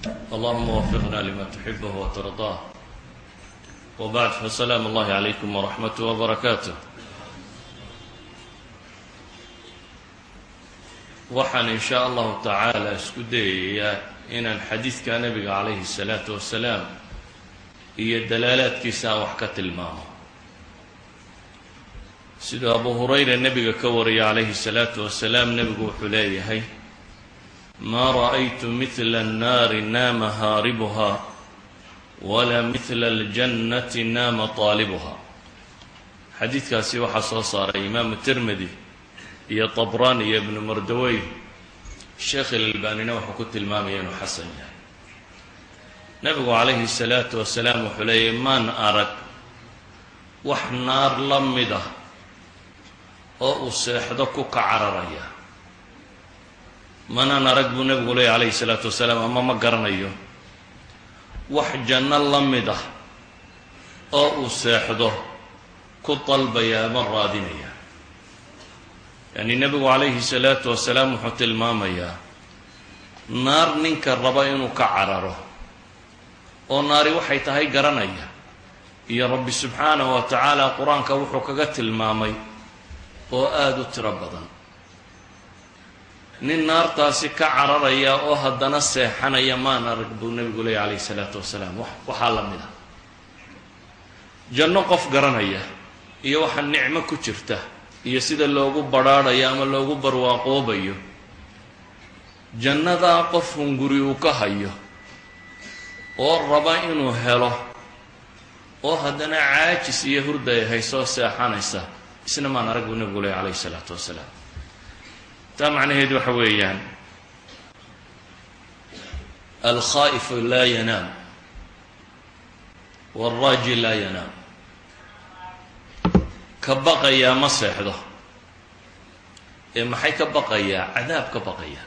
اللهم وفقنا لما تحبه وترضاه وبعد فسلام الله عليكم ورحمته وبركاته. Waxaan in shaa Allahu tacaala isku dayayaa inaan xadiidka nabiga calayhi salaatu wasalaam iyo dalaalaadkiisa aan wax ka tilmaamo. Siduu Abu Hurayra nebiga ka wariyay calayhi salaatu wasalaam, nebigu wuxuu leeyahay: "Maa ra'aytu mithla annaari naama haaribuha walaa mithla aljannati naama taalibuha." Xadiidkaasi waxaa soo saaray Imaamu Tirmidi iyo Tabrani iyo Ibnu Mardawey. Sheekh Ilalbanina wuxuu ku tilmaamaya inuu xasan yahay. Nebigu calayhi salaatu wasalaam wuxuu leeyahy: "Maan arag wax naar la mid ah oo uu seexdo ku ka cararaya. Manaan arag," buu nebigu leeyahy calayhi salaatu wasalaam, "ama ma garanayo wax janno la mid ah oo uu seexdo ku dalbaya ama raadinaya." Yani nebigu calayhi salaatu wasalaam wuxuu tilmaamayaa naar ninka raba inuu ka cararo oo naari waxay tahay garanaya, iyo Rabbi subxaanahu wa tacaala Qur-aanka wuxuu kaga tilmaamay oo aada u tiro badan. Nin naartaasi ka cararaya oo haddana seexanaya maan arag, buu nebigu leeyay calayhi salaatu wasalaam. Waxaa la mid ah janno qof garanaya iyo waxa nicmo ku jirta iyo sida loogu badrhaadhayo ama loogu barwaaqoobayo jannadaa, qof hunguri uu ka hayo oo raba inuu helo oo haddana caajis iyo hurda ay haysoo seexanaysa, isna maan arag, buu nebigu leeyay calayhi salaatu wasalaam. Taa macnaheedu waxa weeyaan: alkhaa'ifu laa yanaam waalraaji laa yanaam. Ka baqayaa ma seexdo. Ee maxay ka baqayaa? Cadaab ka baqaya.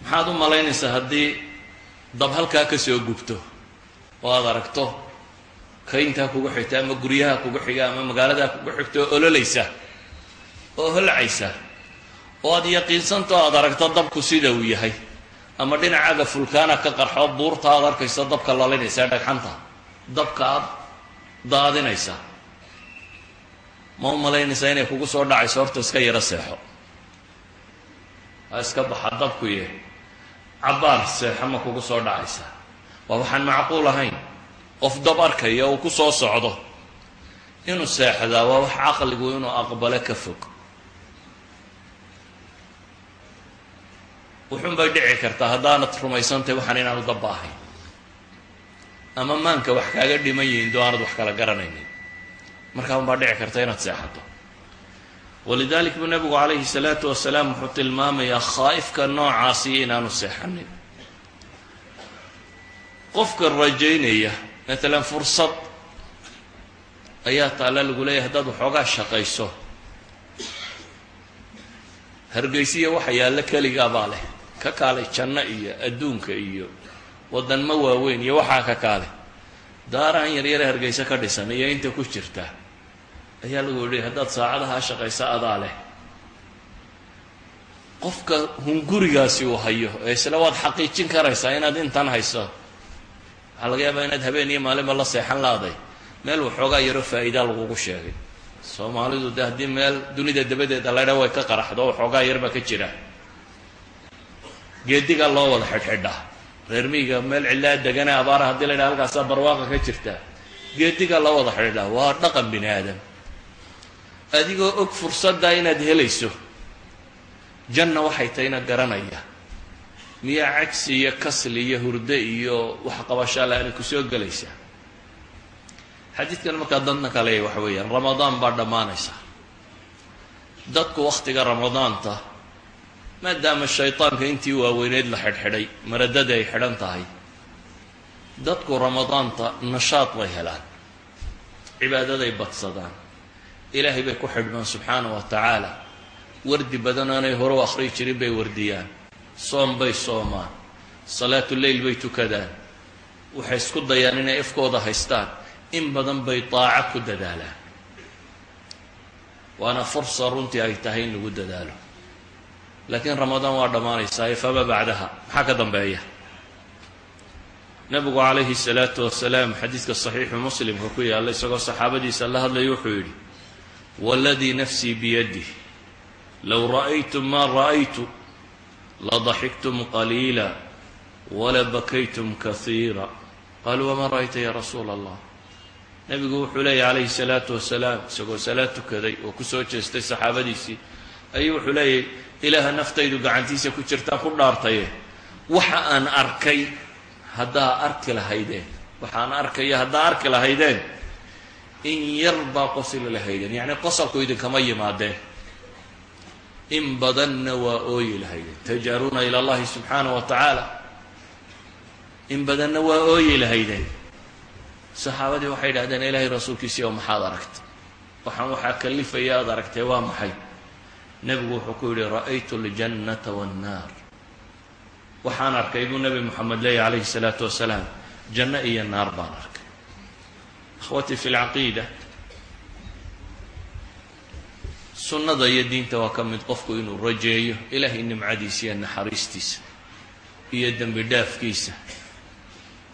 Maxaad u malaynaysaa haddii dab halkaa ka soo gubto oo aada aragto kayntaa kugu xigta ama guryaha kugu xiga ama magaaladaa kugu xigta oo ololaysa oo holcaysa, oo aada yaqiinsanto, aada aragto dabku sida uu yahay, ama dhinacaaga fulkaana ka qarxo, buurta aad arkayso dabka lalinaysa, dhagxanta dabka aad daadinaysa, ma u malaynaysaa inay kugu soo dhacayso "Horta iska yaro seexo, ha iska baxa dabkuye, cabbaar seexo"? Ma kugu soo dhacaysa? Waa waxaan macquul ahayn. Qof dab arkaya uu ku soo socdo inuu seexdaa waa wax caqligu inuu aqbalo ka fog. Wuxuun bay dhici kartaa haddaanad rumaysantahay waxaan inaanu dabba ahayn, ama maanka wax kaaga dhiman yihiin doo aanad wax kala garanaynin, markaa unbaa dhici karta inaad seexato. Walidalik buu nabigu calayhi salaatu wasalaam wuxuu tilmaamayaa khaa'ifka noocaasi inaanu seexanin. Qofka rajaynaya, matalan fursad ayaa taalla, lagu leeyahay haddaad waxoogaa shaqayso, Hargeysiya waxa yaallo keligaa baa leh, ka kaalay janno iyo adduunka iyo waddanmo waaweyn iyo waxaa ka kaalay, daarahan yaryare Hargeysa ka dhisan iyo inta ku jirta ayaa lagu yidhi haddaad saacadaha shaqaysa adaa leh. Qofka hungurigaasi uu hayo ee isla waad xaqiijin karaysaa inaad intan hayso, waxaa laga yaabaa inaad habeen iyo maalinba la seexan laaday meel waxoogaa yaro faa'iidaa lagugu sheegay. Soomaalidu de haddii meel dunida dabadeeda laydha way ka qaraxdo, waxoogaa yar baa ka jira, geedigaa loo wada xidhxidhaa. Reer miyiga meel cidlaa degane abaara haddii la ydhaha halkaasaa barwaaqa ka jirta, geedigaa loo wada xidhxidhaa. Waa dhaqan bini aadam. Adigoo og fursaddaa inaad helayso, janna waxay tahayna garanaya, miyaa cagsi iyo kasli iyo hurde iyo waxqabashaa la-aani kusoo gelaysaa? Xadiidkan markaa dadna kaleeya waxa weeyaan Ramadaan baa dhammaanaysa. Dadku wakhtiga Ramadaanta, maadaama shaydaanka intii waaweyneyd la xidhxidhay, maradadii ay xidhan tahay, dadku Ramadaanta nashaad bay helaan, cibaadaday badsadaan, Ilaahay bay ku xidhmaan subxaana wa tacaala, wardi badan aanay hore u akhriyi jirin bay wardiyaan, soom bay soomaan, salaatuleyl bay tukadaan, waxay isku dayaan inay ifkooda haystaan, in badan bay daaco ku dadaalaan. Waana fursa runtii ay tahay in lagu dadaalo. Laakiin Ramadaan waa dhammaanaysaa, fama bacdaha? Maxaa ka dambeeya? Nabigu calayhi salaatu wasalaam xadiidka saxiixu Muslimka ku yaalla, isagoo saxaabadiisa la hadlaya, wuxuu yidhi: "Waladii nafsii biyadih, low ra'aytum maa ra'aytu ladaxiktum qaliila wala bakaytum kaiira." Qaaluu: "Wamaa ra'ayta ya rasuula Allah?" Nebigu wuxuu leeyahy calayhi salaatu wasalaam, isagoo salaad tukaday oo kusoo jeestay saxaabadiisii ayuu wuxuu leeyahy: "Ilaaha naftaydu gacantiisa ku jirtaan ku dhaartaye, waxa aan arkay haddaa arki lahaydeen, waxaan arkaya haddaa arki lahaydeen, in yar baa qosli lahaydeen, yacni qosalku idinkama yimaadeen, in badanna waa ooyi lahaydeen, tajaaruuna ila Allahi subxaana wa tacaala, in badanna waa ooyi lahaydeen." Saxaabadii waxay idhahdeen: "Ilaahay rasuulkiisii oo, maxaad aragtay? Waxaan waxaa kalifaya aad aragtay waa maxay?" Nebigu wuxuu ku yidhi: "Ra'aytu aljannata wannaar." "Waxaan arkay," buu Nebi Moxamed leeyahy calayhi salaatu wasalaam, "janno iyo naar baan arkay." Akhwatii fi lcaqiida, sunnada iyo diinta waa ka mid qofku inuu rajeeyo Ilaahay nimcadiisa iyo naxariistiisa iyo dembi dhaafkiisa.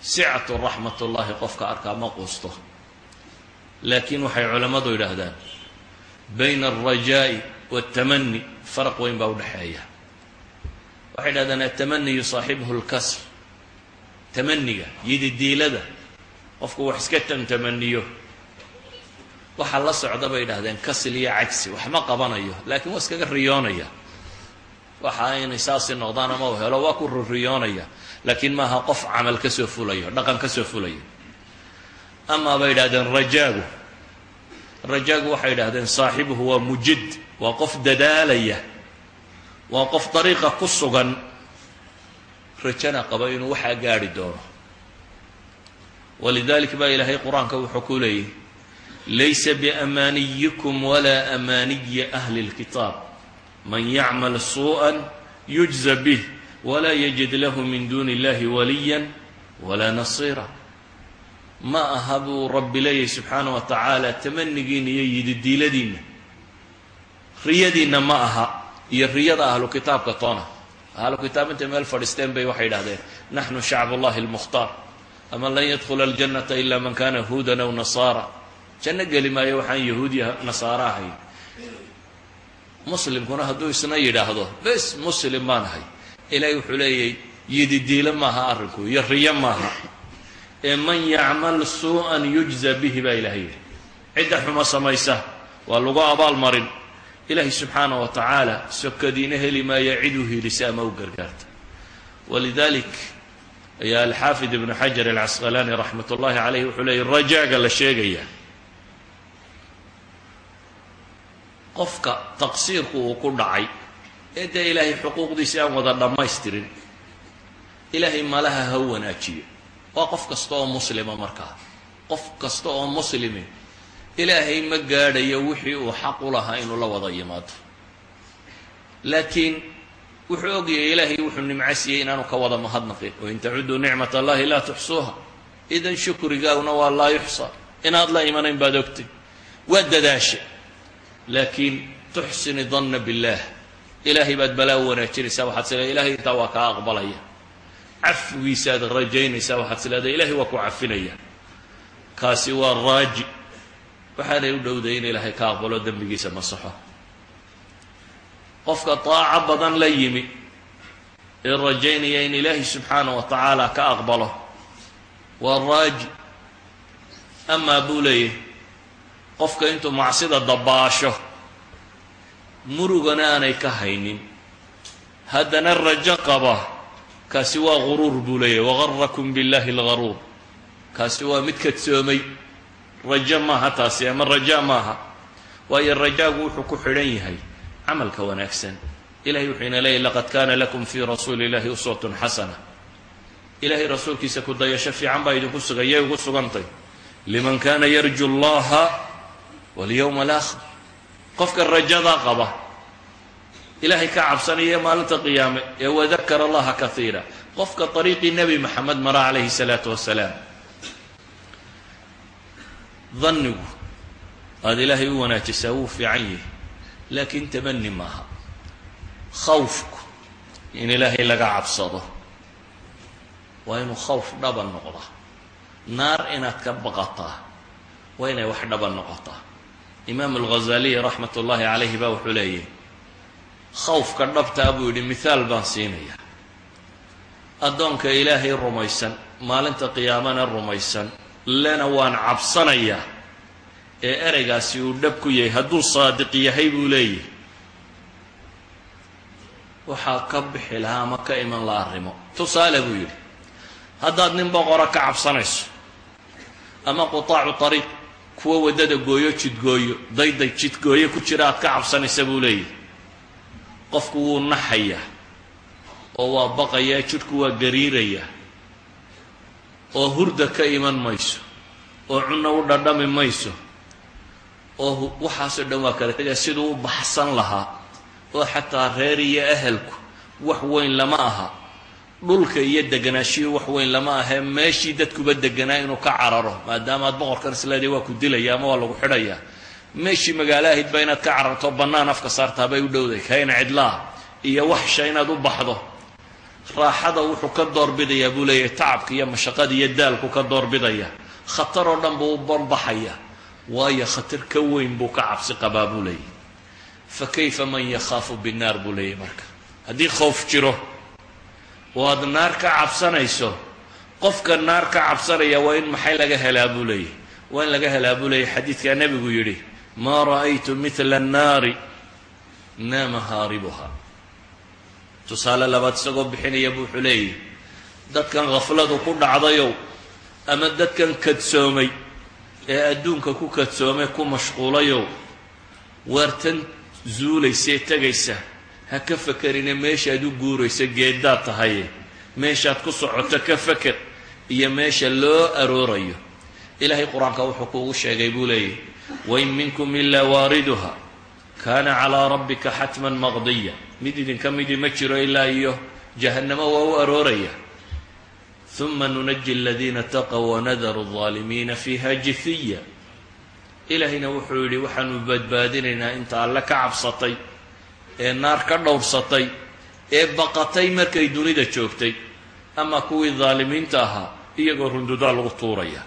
Sicatu raxmatullaahi qofka arkaa ma quusto. Laakiin waxay culammadu yidhaahdaan bayna alrajaa'i waltamani faraq weyn baa udhexeeya. Waxay yidhahdaan: atamani yusaaxibuhu lkasl. Tamaniga, yididiilada qofku wax iska tamtamaniyo, waxaa la socda, bay yidhahdeen, kasl iyo cajsi. Wax ma qabanayo, laakiin waa iskaga riyoonaya. Waxa inay saasi noqdaan ama u helo waa ku riyoonaya, laakiin maaha qof camal ka soo fulayo, dhaqan ka soo fulayo. Amaa, bay yidhahdeen, rajaagu waxay yidhahdeen saaxibuhu waa mujid, waa qof dadaalaya, waa qof dariiqa ku sugan, rajana qaba inuu waxaa gaadhi doono. Walidalik baa Ilaahay Qur-aanka wuxuu ku leeyahy: "Laysa biamaaniyikum walaa amaaniyi ahli اlkitaab, man yacmal suuءa yujza bih walaa yajid lahu min duni illahi waliya walaa nasiira." Ma aha, buu Rabbi leeyahy subxaana wa tacaala, tamanigiina iyo yididiiladiinna, riyadiinna ma aha, iyo riyada ahlu kitaabka toona. Ahlu kitaab intay meel fadhiisteen bay waxay idhahdeen: "Naxnu shacb ullahi almukhtaar," ama "Lan yadkhula aljannata ila man kana huudan aw nasaara," janno geli maayo waxaan yahuudiya nasaaro ahayn. Muslimkuna hadduu isna yidhaahdo: "Bes, muslim baan ahay," Ilaahay wuxuu leeyahy: yididiilo maaha arrinku iyo riyo maaha, ee "man yacmal suu'an yujza bihi" baa Ilahay yidhi. Cidda xumo samaysa waa lagu abaalmarin. Ilaahay subxaana wa tacaala sokadiina heli maayo cid u hiilisa ama u gargaarta. Walidalik ayaa Alxaafid Ibnu Xajar Alcasqalaani raxmat ullahi caleyh wuxuu leeyay: rajaaga la sheegaya, qofka taqsiirku uu ku dhacay ee dee Ilaahay xuquuqdiisi aan wada dhammaystirin, Ilaahay malaha ha wanaajiyo. Waa qof kasta oo muslima. Markaa qof kasta oo muslimi Ilaahay ma gaadhayo wixii uu xaq u lahaa inuu la wada yimaado, laakiin wuxuu ogyahay Ilaahay wuxuu nimco siiyey inaanu ka wada mahadnaqin. "Wain tacuduu nicmat allahi laa tuxsuuha." Idan shukrigaaguna waa laa yuxsa. Inaad la imanayn baad ogtay, waa dadaasha, laakiin tuxsini danna billaah, Ilaahay baad balaa wanaajinaysaa. Waxaad is leedahay Ilahay intaa waa kaa aqbalaya. Cafwigiisaad rajaynaysaa. Waxaad is leedahay Ilahay waa ku cafinaya. Kaasi waa raaji, waxaanay u dhowday in Ilaahay ka aqbalo, dembigiisa masaxo. Qofka daaco badan la yimi ee rajaynaya in Ilaahay subxaana wa tacaala ka aqbalo waa raaji. Amaa, buu leeyahy, qofka intuu macsida dabaasho, murugana aanay ka haynin, haddana rajo qaba, kaasi waa guruur, buu leeyahy. "Wagarakum billahi algaruur." Kaasi waa mid kadsoomay. Rajo maaha taasi, ama raja maaha, waayo rajaagu wuxuu ku xidhan yahay camalka wanaagsan. Ilahay wuxuu ina leeyahy: "Laqad kana lakum fi rasuuli illahi uswatun xasana." Ilahay rasuulkiisa ku dayasho fiican baa idinku sugay. Yay ugu sugantay? "Liman kana yarju allaha walyawma alaakhir." Qofka rajada qaba, Ilahay ka cabsanaya maalinta qiyaame ee "wadakara allaha kaiira", qofka ariiqii Nebi Maxamed mara calayhi salaatu wasalaam. Dhannigu aada Ilaahay u wanaajisaa wuu fiican yahay, laakiin tamani maaha. Khawfku, in Ilaahay laga cabsado. Waa inuu khawf dhaba noqdaa. Naar inaad ka baqataa waa inay wax dhaba noqotaa. Imaam Alghazaliy raxmat ullaahi calayhi baa wuxuu leeyahy, khawfka dhabtaa, buu yidhi, mithaal baan siinaya. Addoonka Ilaahay rumaysan, maalinta qiyaamana rumaysan, lena "Waan cabsanayaa," ee ereygaasi uu dhab ku yahay, hadduu saadiq yahay, buu leeyahy, waxaa ka bixi lahaa ama ka iman laha arrimo. Tusaale, buu yidhi, haddaad nin boqora ka cabsanayso ama qutaacu ariiq, kuwa waddada gooyo, jidgooyo, dayday jidgooyo ku jira aad ka cabsanaysa, buu leeyahy, qofku wuu naxayaa oo waa baqayaa, jidhku waa gariirayaa, oo hurda ka iman mayso, oo cunno u dhadhami mayso, oo waxaasoo dhan waa kala tegaya siduu u baxsan lahaa, oo xataa reer iyo ahelku wax weyn lama aha, dhulka iyo deganaashihii wax weyn lama ahee, meeshii dadkuba deganaa inuu ka cararo, maadaama aad boqorkan isleedahay waa ku dilaya ama waa lagu xidhayaa. Meeshii magaalo ahayd ba inaad ka cararto, bannaan afka saartaa bay u dhowday, kayna cidlaa iyo waxsha inaad u baxdo. Raaxada wuxuu ka doorbidayaa, buu leeyahay, tacabka iyo mashaqada iyo daalku ka doorbidaya. Khatar oo dhan buu u banbaxaya, waayo khatar ka weyn buu ka cabsi qabaa, buu leeyahy. Fa kayfa man yakhaafu binnaar, buu leeyahy. Marka haddii khowf jiro oo aad naar ka cabsanayso, qofka naar ka cabsanaya waa in maxay laga helaa, buu leeyahy? Waa in laga helaa, buu leeyahy, xadiidkaa Nebigu yidhi: "Maa ra'aytu mithla annaari naama haaribuha." Tusaale labaad isagoo bixinaya buu wuxuu leeyahy, dadkan khafladu ku dhacdayow ama dadkan kadsoomay ee adduunka ku kadsoomay, ku mashquulayow, waartan zuulaysee tegaysa ha ka fakerine, meeshaad u guuraysa geeddaad tahaye, meeshaad ku socoto ka feker iyo meesha loo aroorayo. Ilaahay Qur-aanka wuxuu kuugu sheegay, buu leeyahy: "Wain minkum ilaa waariduha, kaana calaa rabbika xatman maqdiya." Mid idinka midii ma jiro ilaa iyo jahannamo waa u arooraya. "Uma nunaji aladiina taqow wanadaru aldaalimiina fiiha jithiya." Ilaahayna wuxuu yidhi, waxaanu badbaadinaynaa inta Alle ka cabsatay ee naar ka dhowrsatay ee baqatay markay dunida joogtay, ama kuwii daalimiinta ahaa iyagoo rundudaa lagu tuuraya.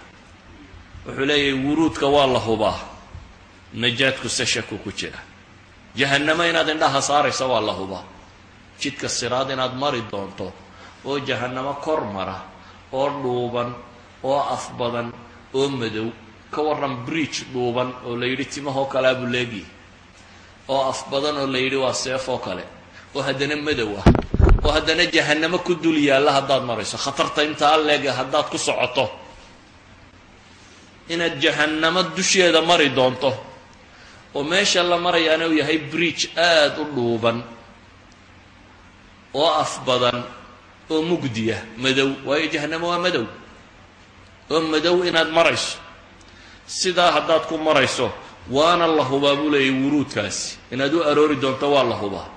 Wuxuu leeyahay, wuruudka waa la hubaa, najaadku se shaku ku jira. Jahannamo inaad indhaha saaraysa waa la hubaa, jidka siraad inaad mari doonto oo jahannamo kor mara oo dhuuban oo af badan oo madow. Ka warran bridge dhuuban oo la yidhi timahoo kalea buu leegyihi, oo af badan, oo la yidhi waa seef oo kale, oo haddana madow ah, oo haddana jahannamo ku dul yaalla haddaad marayso? Khatarta intaa leega haddaad ku socoto, inaad jahannamo dusheeda mari doonto, oo meesha la marayaana uu yahay bridge aada u dhuuban oo af badan oo mugdiya, madow, waayo jahannamo waa madow, oo madow inaad marayso, sidaa haddaad ku marayso, waana la hubaa, buu leeyahy, wuruudkaasi inaad u aroori doonto waa la hubaa.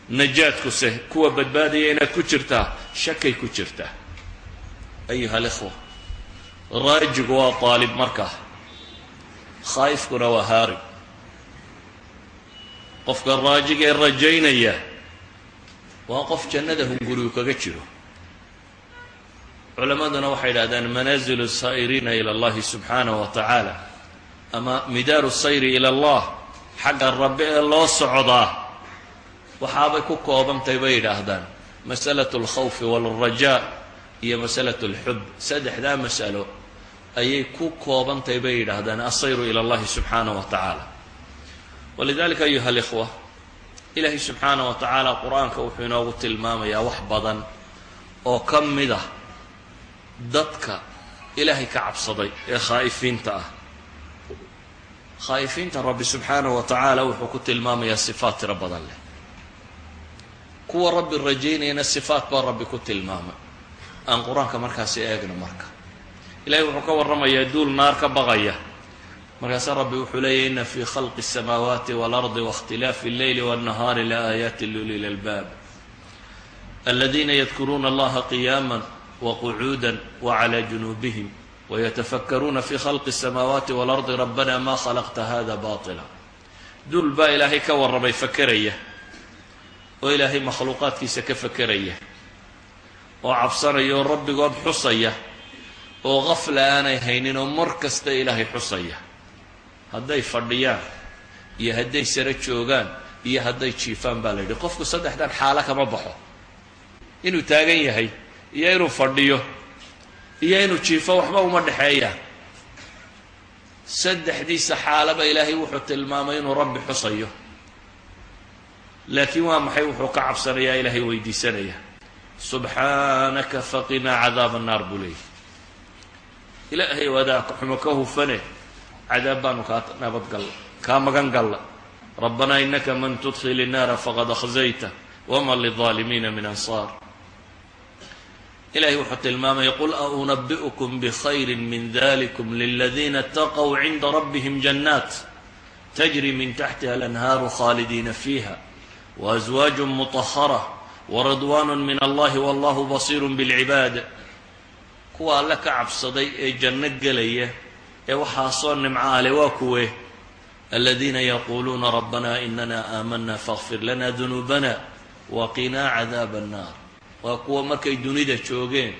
Najaadkuse, kuwa badbaadaya inaad ku jirtaa, shakay ku jirtaa. Ayuha alikhwa, raajigu waa aalib markaa, khaa'ifkuna waa haarib. Qofka raajiga ee rajaynaya waa qof jannada hungurigu kaga jiro. Culammaduna waxay idhahdaan manaazilu saa'iriina ila Allahi subxaanahu wa tacaala ama midaaru sayri ila Allah, xagga Rabbi ee loo socdaa, waxaabay ku koobantahay, bay yidhaahdaan, masalatu alkhawfi walrajaa iyo masalatu alxub. Saddexdaa mas'alo ayay ku koobantahay, bay yidhaahdaan, asayru ila Allahi subxaanahu wa tacaala. Walidalika, ayuha alikhwa, Ilaahay subxaanah wa tacaala Qur-aanka wuxuu inoogu tilmaamayaa wax badan oo ka mid ah dadka Ilaahay ka cabsaday ee khaa'ifiinta ah. Khaa'ifiinta Rabbi subxaanahu wa tacaala wuxuu ku tilmaamayaa sifaat tiro badan leh. Kuwa Rabbi rajaynayana sifaat baa Rabbi ku tilmaamay. Aan Qur-aanka markaasi eegno. Marka Ilahay wuxuu ka warramayaa duul naar ka baqaya. Markaasaa Rabbi wuxuu leeyahy: "Ina fii khalqi الsamaawaati wاlardi waاkhtilaafi اlleyli wالnahaari laaayaati liuli lalbaab, aladiina yadkuruuna Allaha qiyaama waqcuuda wclى junuubihim wayatafakkaruuna fi khalqi الsamaawaati wاlardi rabbana ma khalaqta hada baطila." Duul baa Ilaahay ka warramay fakeraya oo Ilaahay makhluuqaadkiisa ka fakeraya. Oo cabsanaya oo Rabbigood xusaya, oo qafla aanay haynin, oo mar kasta Ilaahay xusaya, hadday fadhiyaan iyo hadday sare joogaan iyo hadday jiifaan baa la yidhi. Qofku saddexdan xaalo kama baxo: inuu taagan yahay iyo inuu fadhiyo iyo inuu jiifo, waxba uma dhexeeyaan. Saddexdiisa xaalaba Ilaahay wuxuu tilmaamay inuu Rabbi xusayo. Laakiin waa maxay wuxuu ka cabsanayaa, Ilaahay weydiisanaya? "Subxaanaka faqinaa cadaab annaar" buu leeyahy. Ilaahay wadaa xumo ka hufane, cadaab baanu kaa nabadgalla, kaa magan galla. "Rabbanaa inaka man tudkhil innaara faqad akhzayta wama lilظaalimiina min ansaar." Ilahay wuxuu tilmaamaya: "Qul aunabi'ukum bkhayri min dalikum liladiina اtaqw cinda rabbihim jannaat tajri min taxtiha alanhaaru khaalidiina fiiha waazwaaj muطahara waridwan min allahi wallahu basiir bاlcibaad." Kuwa Alle ka cabsaday ee janno gelaya ee waxaasoo nimco ale waa kuwe? Aladiina yaquuluuna rabbana inana aamana faاغfir lana dunuubana waqinaa cadaab annaar. Waa kuwa markay dunida joogeen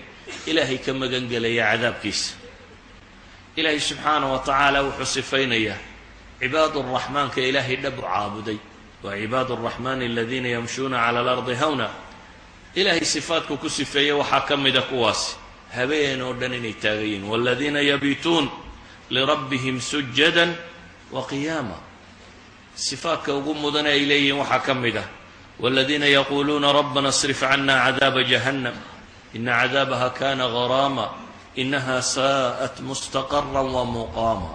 Ilaahay ka magan gelaya cadaabkiisa. Ilaahay subxaana wa tacaala wuxuu sifaynayaa cibaad uraxmaanka Ilaahay dhab u caabuday: wa cibaad araxmaani aladiina yamshuuna cala alardi hawna. Ilaahay sifaadku ku sifeeyey waxaa ka mida kuwaasi habeen oo dhan inay taagayiin: waladiina yabiituun lirabbihim sujadan wa qiyaama. Sifaadka ugu mudane ay leeyihiin waxaa ka mid ah: waladiina yaquuluuna rabbana srif cana cadaaba jahannam ina cadaabaha kana garaama inaha saa'at mustaqara wa muqaama.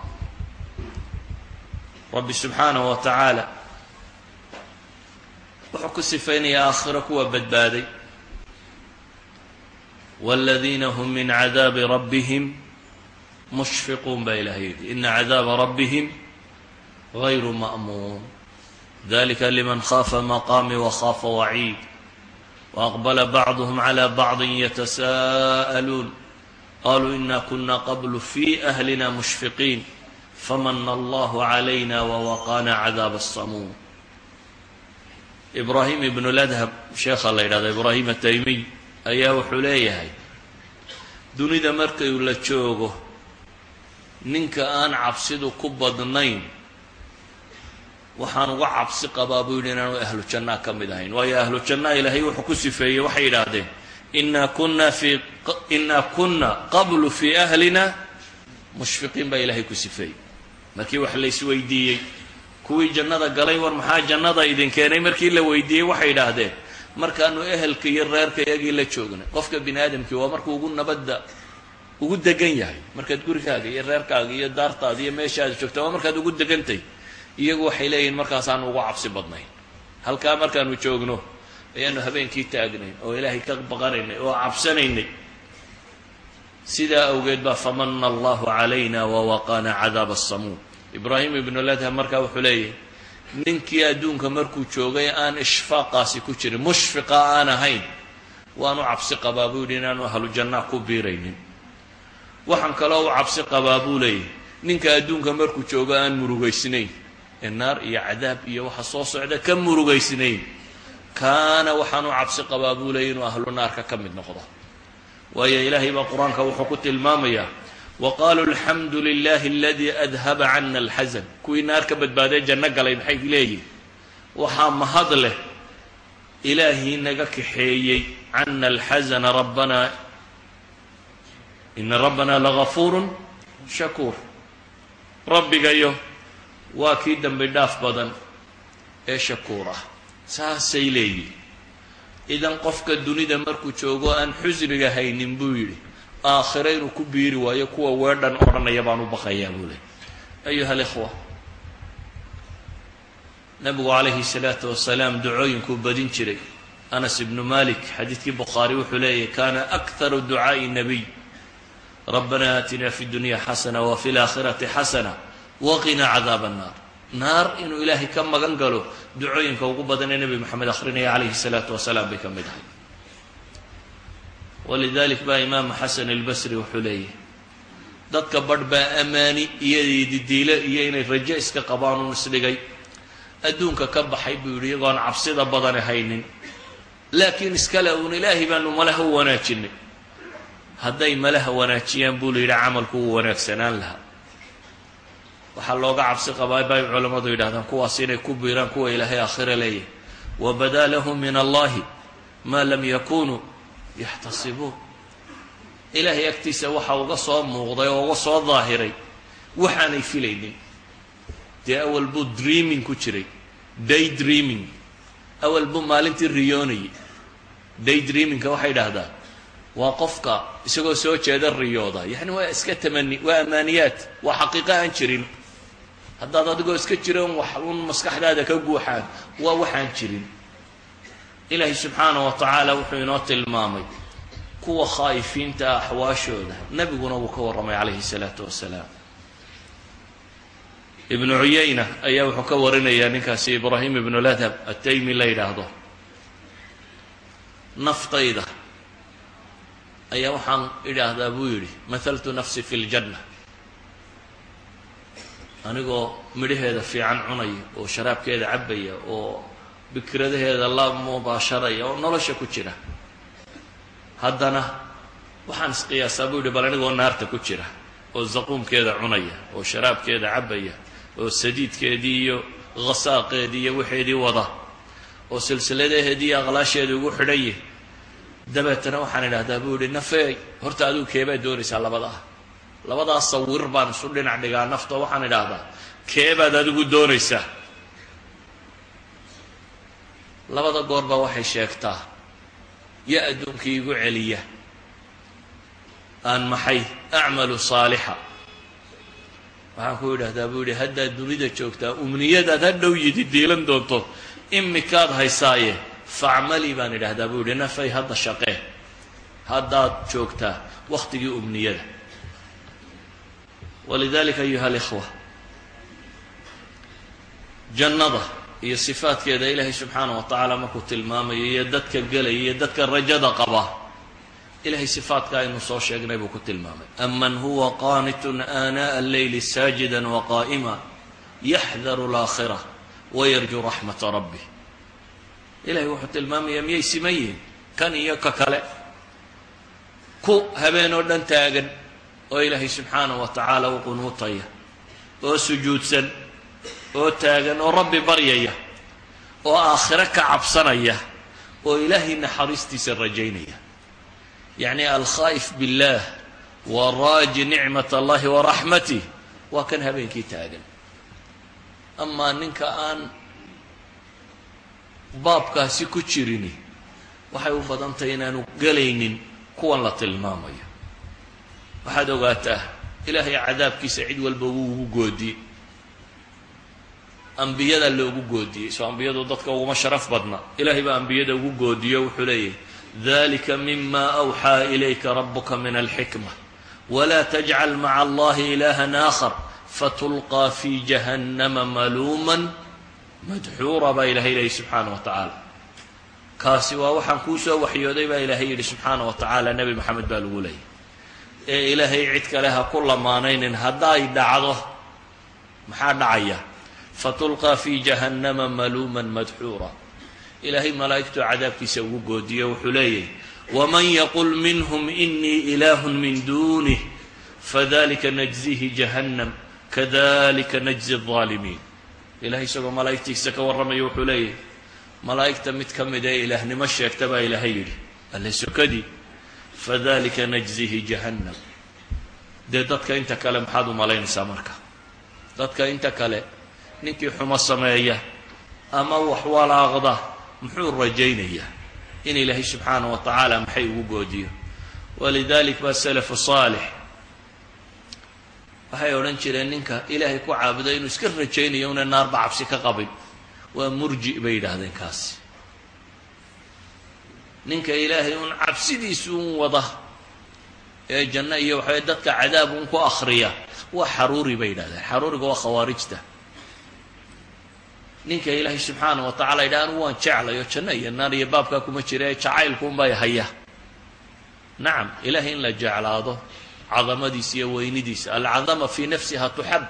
Rabbi subxaanaه wa tacaala wuxuu ku sifaynayaa aakhiro kuwa badbaaday: waladiina hum min cadaabi rabbihim mushfiquun baa Ilahay yidhi. Ina cadaaba rabbihim gayru ma'muun. Dalika liman khaafa maqaami wakhafa waciid. Waaqbala bacduhm clى bacdi yatasaa'aluun qaluu ina kuna qablu fi ahlina mushfiqiin famana allahu calayna wawaqana cadaab asamuum. Ibraahim ibnu ladhab, sheekha la yidhahda Ibraahim Ataymiy, ayaa wuxuu leeyahay: dunida markayu la joogo, ninka aan cabsidu ku badnayn waxaan uga cabsi qabaa, buu yidhi, inaanu ahlu jannaa ka mid ahayn. Waayo, ahlu jannaa Ilaahay wuxuu ku sifeeyey, waxay yidhaahdeen: Inaa kuna qablu fi ahlina mushfiqiin" baa Ilaahay ku sifeeyey. Markii wax la isweydiiyey kuwii jannada galay, war maxaa jannada idin keenay markii la weydiiyey, waxay yidhaahdeen: markaanu ehelka iyo reerka iyagii la joognay. Qofka bini aadamkii waa markuu ugu nabadda ugu degan yahay markaad gurigaaga iyo reerkaaga iyo daartaada iyo meeshaada joogta, waa markaad ugu degantay. Iyagu waxay leeyihin: markaasaanu ugu cabsi badnayn. Halkaa markaanu joogno ayaanu habeenkii taagnayn oo Ilaahay ka baqanaynay oo cabsanaynay. Sidaa awgeed baa famana allahu calayna wawaqana cadaab asamuum. Ibraahim ibnu ladham markaa wuxuu leeyahay: ninkii adduunka markuu joogay aan ishfaaqaasi ku jirin, mushfiqa aan ahayn, waanu cabsi qabaa, buu yidhi, inaanu ahlu jannaa ku biiraynin. Waxaan kaloo u cabsi qabaa, buu leeyahy, ninka adduunka markuu joogo aan murugaysnayn ee naar iyo cadaab iyo waxa soo socda ka murugaysnayn, kaana waxaan u cabsi qabaa, buu leeyay, inuu ahlu naarka ka mid noqdo. Waayo, Ilaahay baa Qur-aanka wuxuu ku tilmaamayaa: wa qaluu alxamdu lilahi aladii adhaba cana alxasan. Kuwii naar ka badbaadee janno galay maxay leeyihin? Waxaa mahad leh Ilaahii naga kaxeeyey cana alxasana, rabbana ina rabbana lagafuurun shakuur. Rabbigayo waa kii dembi dhaaf badan ee shakuur ah, saasay leeyihin. Idan qofka dunida markuu joogo aan xusniga haynin, buu yidhi, aakhiro inuu ku biiri waayo kuwa weedhan odhanaya baan u baqayaa, buu ley. Ayuha alikhwa, Nabigu calayhi salaatu wasalaam ducooyinkuu badin jiray. Anas ibnu Malik, xadiidkii Bukhaari, wuxuu leeyahy: kaana akharu ducaa'i nabiy "rabbana aatina fi dunya xasana wa fi laakhirati xasana waqina cadaab annaar". Naar inuu Ilaahay ka magan galo ducooyinka ugu badan ee Nebi Moxamed akhrinaya calayhi salaatu wasalaam bay ka mid ahay. Walidalik baa Imaam Xasan Albasri wuxuu leeyahy: dadka badh baa amaani iyo didiile iyo inay rajo iska qabaan un isdhigay, adduunka ka baxay, buu yidhi, iyagoon cabsida badani haynin. Laakiin iskale uun Ilaahay baanu malaha u wanaajinay. Hadday malaha wanaajiyaan, buu la yidhi, camalku wuu wanaagsanaan lahaa. Waxaa looga cabsi qabaa, bay culammadu yidhahdaan, kuwaas inay ku biiraan kuwa Ilaahay aakhira leeyahay: "Wabadaa lahum min Allahi maa lam yakunuu yaxtasibuun." Ilaahay agtiisa waxa uga soo muuqday oo uga soo daahiray waxaanay filaynin. Dee awal buu dreaming ku jiray, day dreaming, awal buu maalintii riyoonayay. Day dreamingka waxay idhaahdaa waa qofka isagoo soo jeeda riyooda, yacni waa iska tamani, waa amaaniyaat, waa xaqiiqo aan jirin. Haddaad adigoo iska jiran wax un maskaxdaada ka guuxaan, waa waxaan jirin. Ilaahay subxaana wa tacaala wuxuu inoo tilmaamay kuwa khaa'ifiinta ah axwaashooda, nebiguna wuu ka warramay calayhi salaatu wasalaam. Ibnu Cuyayna ayaa wuxuu ka warinayaa ninkaasi Ibraahim ibnu Ladhab Ataymi la yidhaahdo: "Naftayda ayaa waxaan idhaahdaa," buu yidhi, "mathaltu nafsi fi ljanna, anigoo midhaheeda fiican cunaya oo sharaabkeeda cabbaya oo bikradaheeda la mubaasharaya oo nolosha ku jira. Haddana waxaan isqiyaasaa," buu yidhi, "bal anigoo naarta ku jira oo zaquumkeeda cunaya oo sharaabkeeda cabbaya oo sadiidkeedii iyo khasaaqeedii iyo waxeedii wada oo silsiladaheedii iyo aqlaasheedii ugu xidhanye. Dabeetana waxaan idhahdaa," buu yidhi, "nafeey, horta adigu keebaad doonaysaa? Labada ah, labadaas sawir baan isu dhinac dhigaa nafta. Waxaan idhaahdaa, keebaad adigu doonaysaa?" Labada goorba waxay sheegtaa, ya adduunkii igu celiya aan maxay acmalu saalixa. Waxaan ku idhahdaa," buu yidhi, "haddaad dunida joogtaa umniyadaad ha dhow yidi diilan doonto imikaad haysaaye. Facmalii," baan idhahdaa, buu yidhi, "nafay, hadda shaqee, haddaad joogtaa waktigii umniyada." Walidalika, ayuha alikhwa, jannada iyo sifaadkeeda Ilaahay subxaana wa tacaala markuu tilmaamayo, iyo dadka gelaya iyo dadka rajada qaba, Ilahay sifaadka aynu soo sheegnay buu ku tilmaamay: "Aman huwa qaanitun aanaaءa alleyli saajida waqaa'ima yaxdaru alaakhira wayarju raxmata rabbih." Ilahay wuxuu tilmaamayaa, miyay siman yihiin kan iyo ka kale? Ku habeen oo dhan taagan oo Ilaahay subxaana wa tacaala u qunuutaya oo sujuudsan oo taagan oo Rabbi baryaya oo aakhiro ka cabsanaya oo Ilaahay naxariistiisa rajaynaya, yacni alkhaa'if biاllah wa raaji nicmat Allahi wa raxmatih, waa kan habeenkii taagan. Amaa ninka aan baabkaasi ku jirini, waxay u badan tahay inaanu gelaynin kuwan la tilmaamayo. Waxaad ogaataa, Ilaahay cadaabkiisa cid walba wuu ugu goodiyey. Ambiyada loogu goodiyey, soo ambiyadu dadka uguma sharaf badna? Ilaahay baa ambiyada ugu goodiyo. Wuxuu leeyahay: "Dalika mima awxaa ilayka rabuka min alxikma wla tajcal maca Allahi ilaha aakhar fatulqaa fi jahannama maluuman madxuura," baa Ilahay leeyay subxaana wa tacaala. Kaasi waa waxaan kuu soo waxyooday, baa Ilaahay yidhi subxaana wa tacaala. Nebi Maxamed baa lagu leeyay ee Ilaahay cid kale ha ku lamaanaynin. Hadday dhacdo, maxaa dhacaya? Fatulqaa fi jahannama maluuman madxuura. Ilaahay malaa'igtuu cadaabkiisa ugu goodiyo. Wuxuu leeyahy: "Waman yaqul minhum inii ilaahun min duunih fadalika najzihi jahannam kadalika najzi الظaalimiin." Ilahay isagoo malaa'igtiisa ka warramaya wuxuu leeyahay, malaa'igta mid ka mid ee ilaahnimo sheegta, baa Ilaahay yidhi, alle sokadii, fadalika najzihi jahannam. Dee dadka inta kale maxaad u malaynaysaa? Marka dadka inta kale, ninkii xumo sameeya ama wax walaaqda, muxuu rajaynayaa? In Ilaahay subxaana wa tacaala maxay ugu goodiyo. Walidalik baa salafu saalix waxay odhan jireen, ninka Ilaahay ku caabuday inuu iska rajaynayo una naarba cabsi ka qabin, waa murji, bay yidhaahdeen kaasi. Ninka Ilaahay uun cabsidiisu un wada ee janno iyo waxaway dadka cadaab un ku akriya, waa xaruuri, bay yidhahdeen. Xaruuriga waa khawaarijta. Ninka Ilaahay subxaana wa tacala yidhaha, "Anigu waan jeclayo, janno iyo naar iyo baabkaa kuma jira ee jacaylkuunbay haya." Nacam, Ilahay in la jeclaado, cadamadiisa iyo weynidiisa, alcadama fii nafsiha tuxab.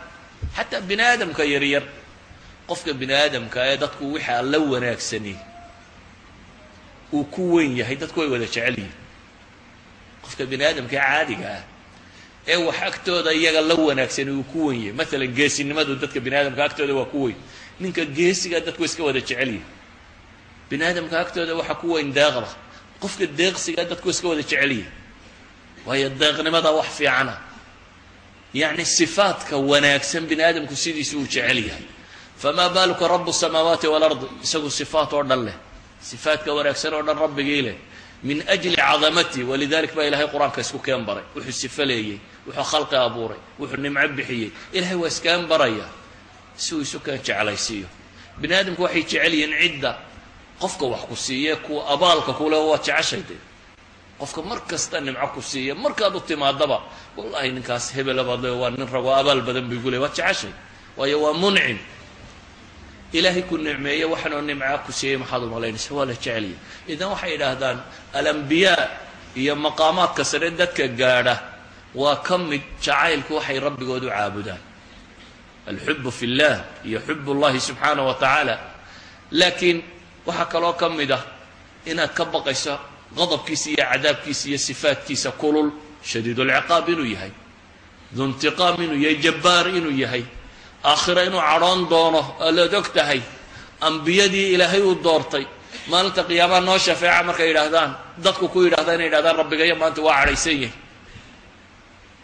Xataa bini aadamka yaryar, qofka bini aadamka ee dadku wixii alla wanaagsani Uu ku weyn yahay, dadku way wada jecel yihin. Qofka bini aadamka caadiga ah ee wax agtooda iyaga la wanaagsan uu ku weyn yahay, maalan geesinimadu dadka bini aadamka agtooda waa ku weyn. Ninka geesiga dadku iska wada jecel yihin. Bini aadamka agtooda waxaa ku weyn deeqda. Qofka deeqsiga dadku iska wada jecel yihin, waayo deeqnimada wax fiicana. Yacni sifaadka wanaagsan bini aadamku sidiisu uu jecel yahay. Famaa baaluka rabu samaawaati walard, isagu sifaat oo dhan leh, sifaadka wanaagsan oo dhan rabbigii leh, min ajli cadamati. Walidalik baa Ilahay Qur-aanka isku keen baray. Wuxuu sifo leeyey, wuxuu khalqi abuuray, wuxuu nimco bixiyey, Ilahay waa iskeen baraya si uu isu keen jeclaysiiyo. Bini aadamku waxay jecel yihiin cidda qofka wax ku siiye, kuwa abaalka kule waa jeceshay. De qofka mar kasta nimco ku siiya, markaad u timaadaba, "Wallahi ninkaas hebela baad le, waa nin rago, abaal badan bay ku ley," waad jeceshay, waayo waa muncim. Ilaahay ku nicmeeye, waxaanoo nimcaa ku siiyey, maxaad umalaynaysa? Waa la jecelyahy. Idan waxay yidhaahdaan alambiyaa iyo maqaamaadka sare dadka gaadha waa ka mid jacaylku waxay rabbigood u caabudaan, alxubu fi llah iyo xub ullahi subxaanah wa tacaala. Laakiin waxaa kaloo ka mid ah inaad ka baqayso qadabkiisa iyo cadaabkiisa iyo sifaadkiisa kulul, shadiidulciqaab inuu yahay, duntiqaam inuu yahay, jabbaar inuu yahay, aakhira inuu cadhoon doono alaad og tahay. Ambiyadii Ilaahay uu doortay maalinta qiyaamaha "Noo shafeeca" markay yidhaahdaan, dadku ku yidhahda inay yidhahdaan, "Rabbigayo maanta waa cadhaysan yahay,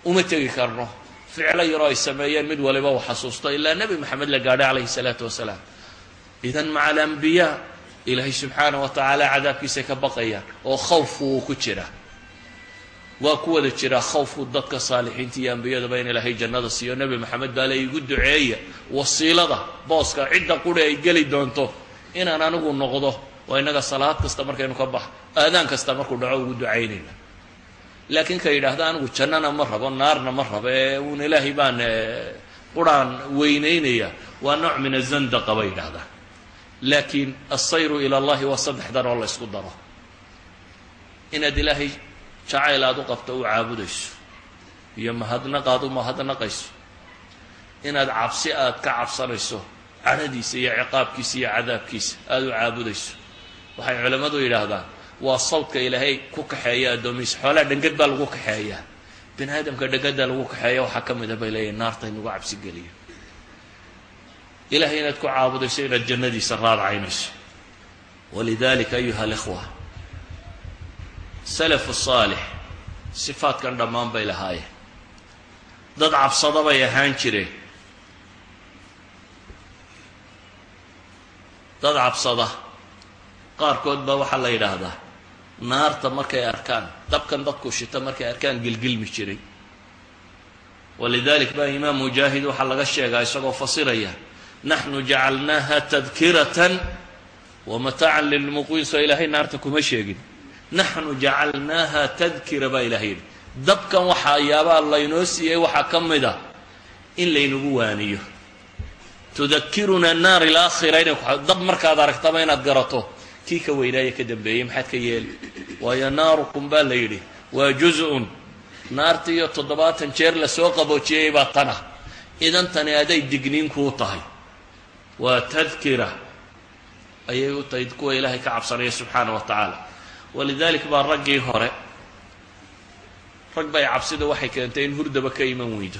uma tegi karno," ficlo yaroo ay sameeyeen mid waliba uu xasuusto, ilaa Nebi Maxamed la gaadhay calayhi salaatu wasalaam. Idan maca alambiyaa Ilaahay subxaana wa tacaala cadaabkiisay ka baqayaan, oo khawfku wuu ku jiraa, waa ku wada jiraa khawfku dadka saalixiinta iyo ambiyadaba in Ilaahay jannada siiyo. Nebi Maxamed baa le, "Igu duceeya wasiilada, booska cidda quri ay geli doonto inaan anigu noqdo." Waa innaga salaad kasta markaynu ka bax, aadaan kasta markuu dhaco ugu ducaynayna. Laakiin ka yidhaahda, "Anigu jannana ma rabo, naarna ma rabo, ee uun Ilaahay baan quraan weynaynaya," waa nooc min azandaqa bay yidhahdaan. Laakiin alsayru ila allahi waa saddexdan oo la ysku daro: inaad Ilaahay jacayl aad u qabto u caabudayso, iyo mahadnaq aad u mahadnaqayso, inaad cabsi aad ka cabsanayso cadhadiisa iyo ciqaabkiisa iyo cadaabkiisa aada u caabudayso. Waxay culammadu yidhaahdaan waa sawdka Ilaahay ku kaxeeya addoomihiisa. Xoolaha dhangad baa lagu kaxeeyaa, bini aadamka dhangada lagu kaxeeya waxaa ka mid a, bay leeyihin, naarta in lagu cabsi geliyo, Ilahay inaad ku caabudayso, inaad jannadiisa raadcaynayso. Walidalika, ayuha alikhwa, salafu saalix sifaadkan dhammaan bay lahaayeen. Dad cabsada bay ahaan jireen, dad cabsada. Qaarkood baa waxaa la yidhaahdaa naarta markay arkaan, dabkan dadku shita markay arkaan, gilgilmi jiray. Walidalik baa Imaam Mujaahid waxaa laga sheegaa isagoo fasiraya "naxnu jacalnaaha tadkiratan wa mataacan lilmuqwiin". Soo Ilaahay naarta kuma sheegin "naxnu jacalnaaha tadkira"? Baa Ilahay yidhi dabkan waxaa yaabaa laynoo siiyey waxaa ka mid a in laynagu waaniyo, tudakiruna naar ilaakhira, inay dab markaad aragtaba inaad garato kii ka weynaaya ka dambeeyey maxaad ka yeeli. Waayo, naarukum baa la yidhi waa juz-un, naartiiyo 70 jeer lasoo qaboojiyey baa tana. Idan tani aday digniin kuu tahay, waa tadkira ayay u tahay kuwa Ilaahay ka cabsanaya subxaana wa tacaala. Walidalik baa raggii hore, rag bay cabsida waxay keentay in hurdaba ka iman weydo.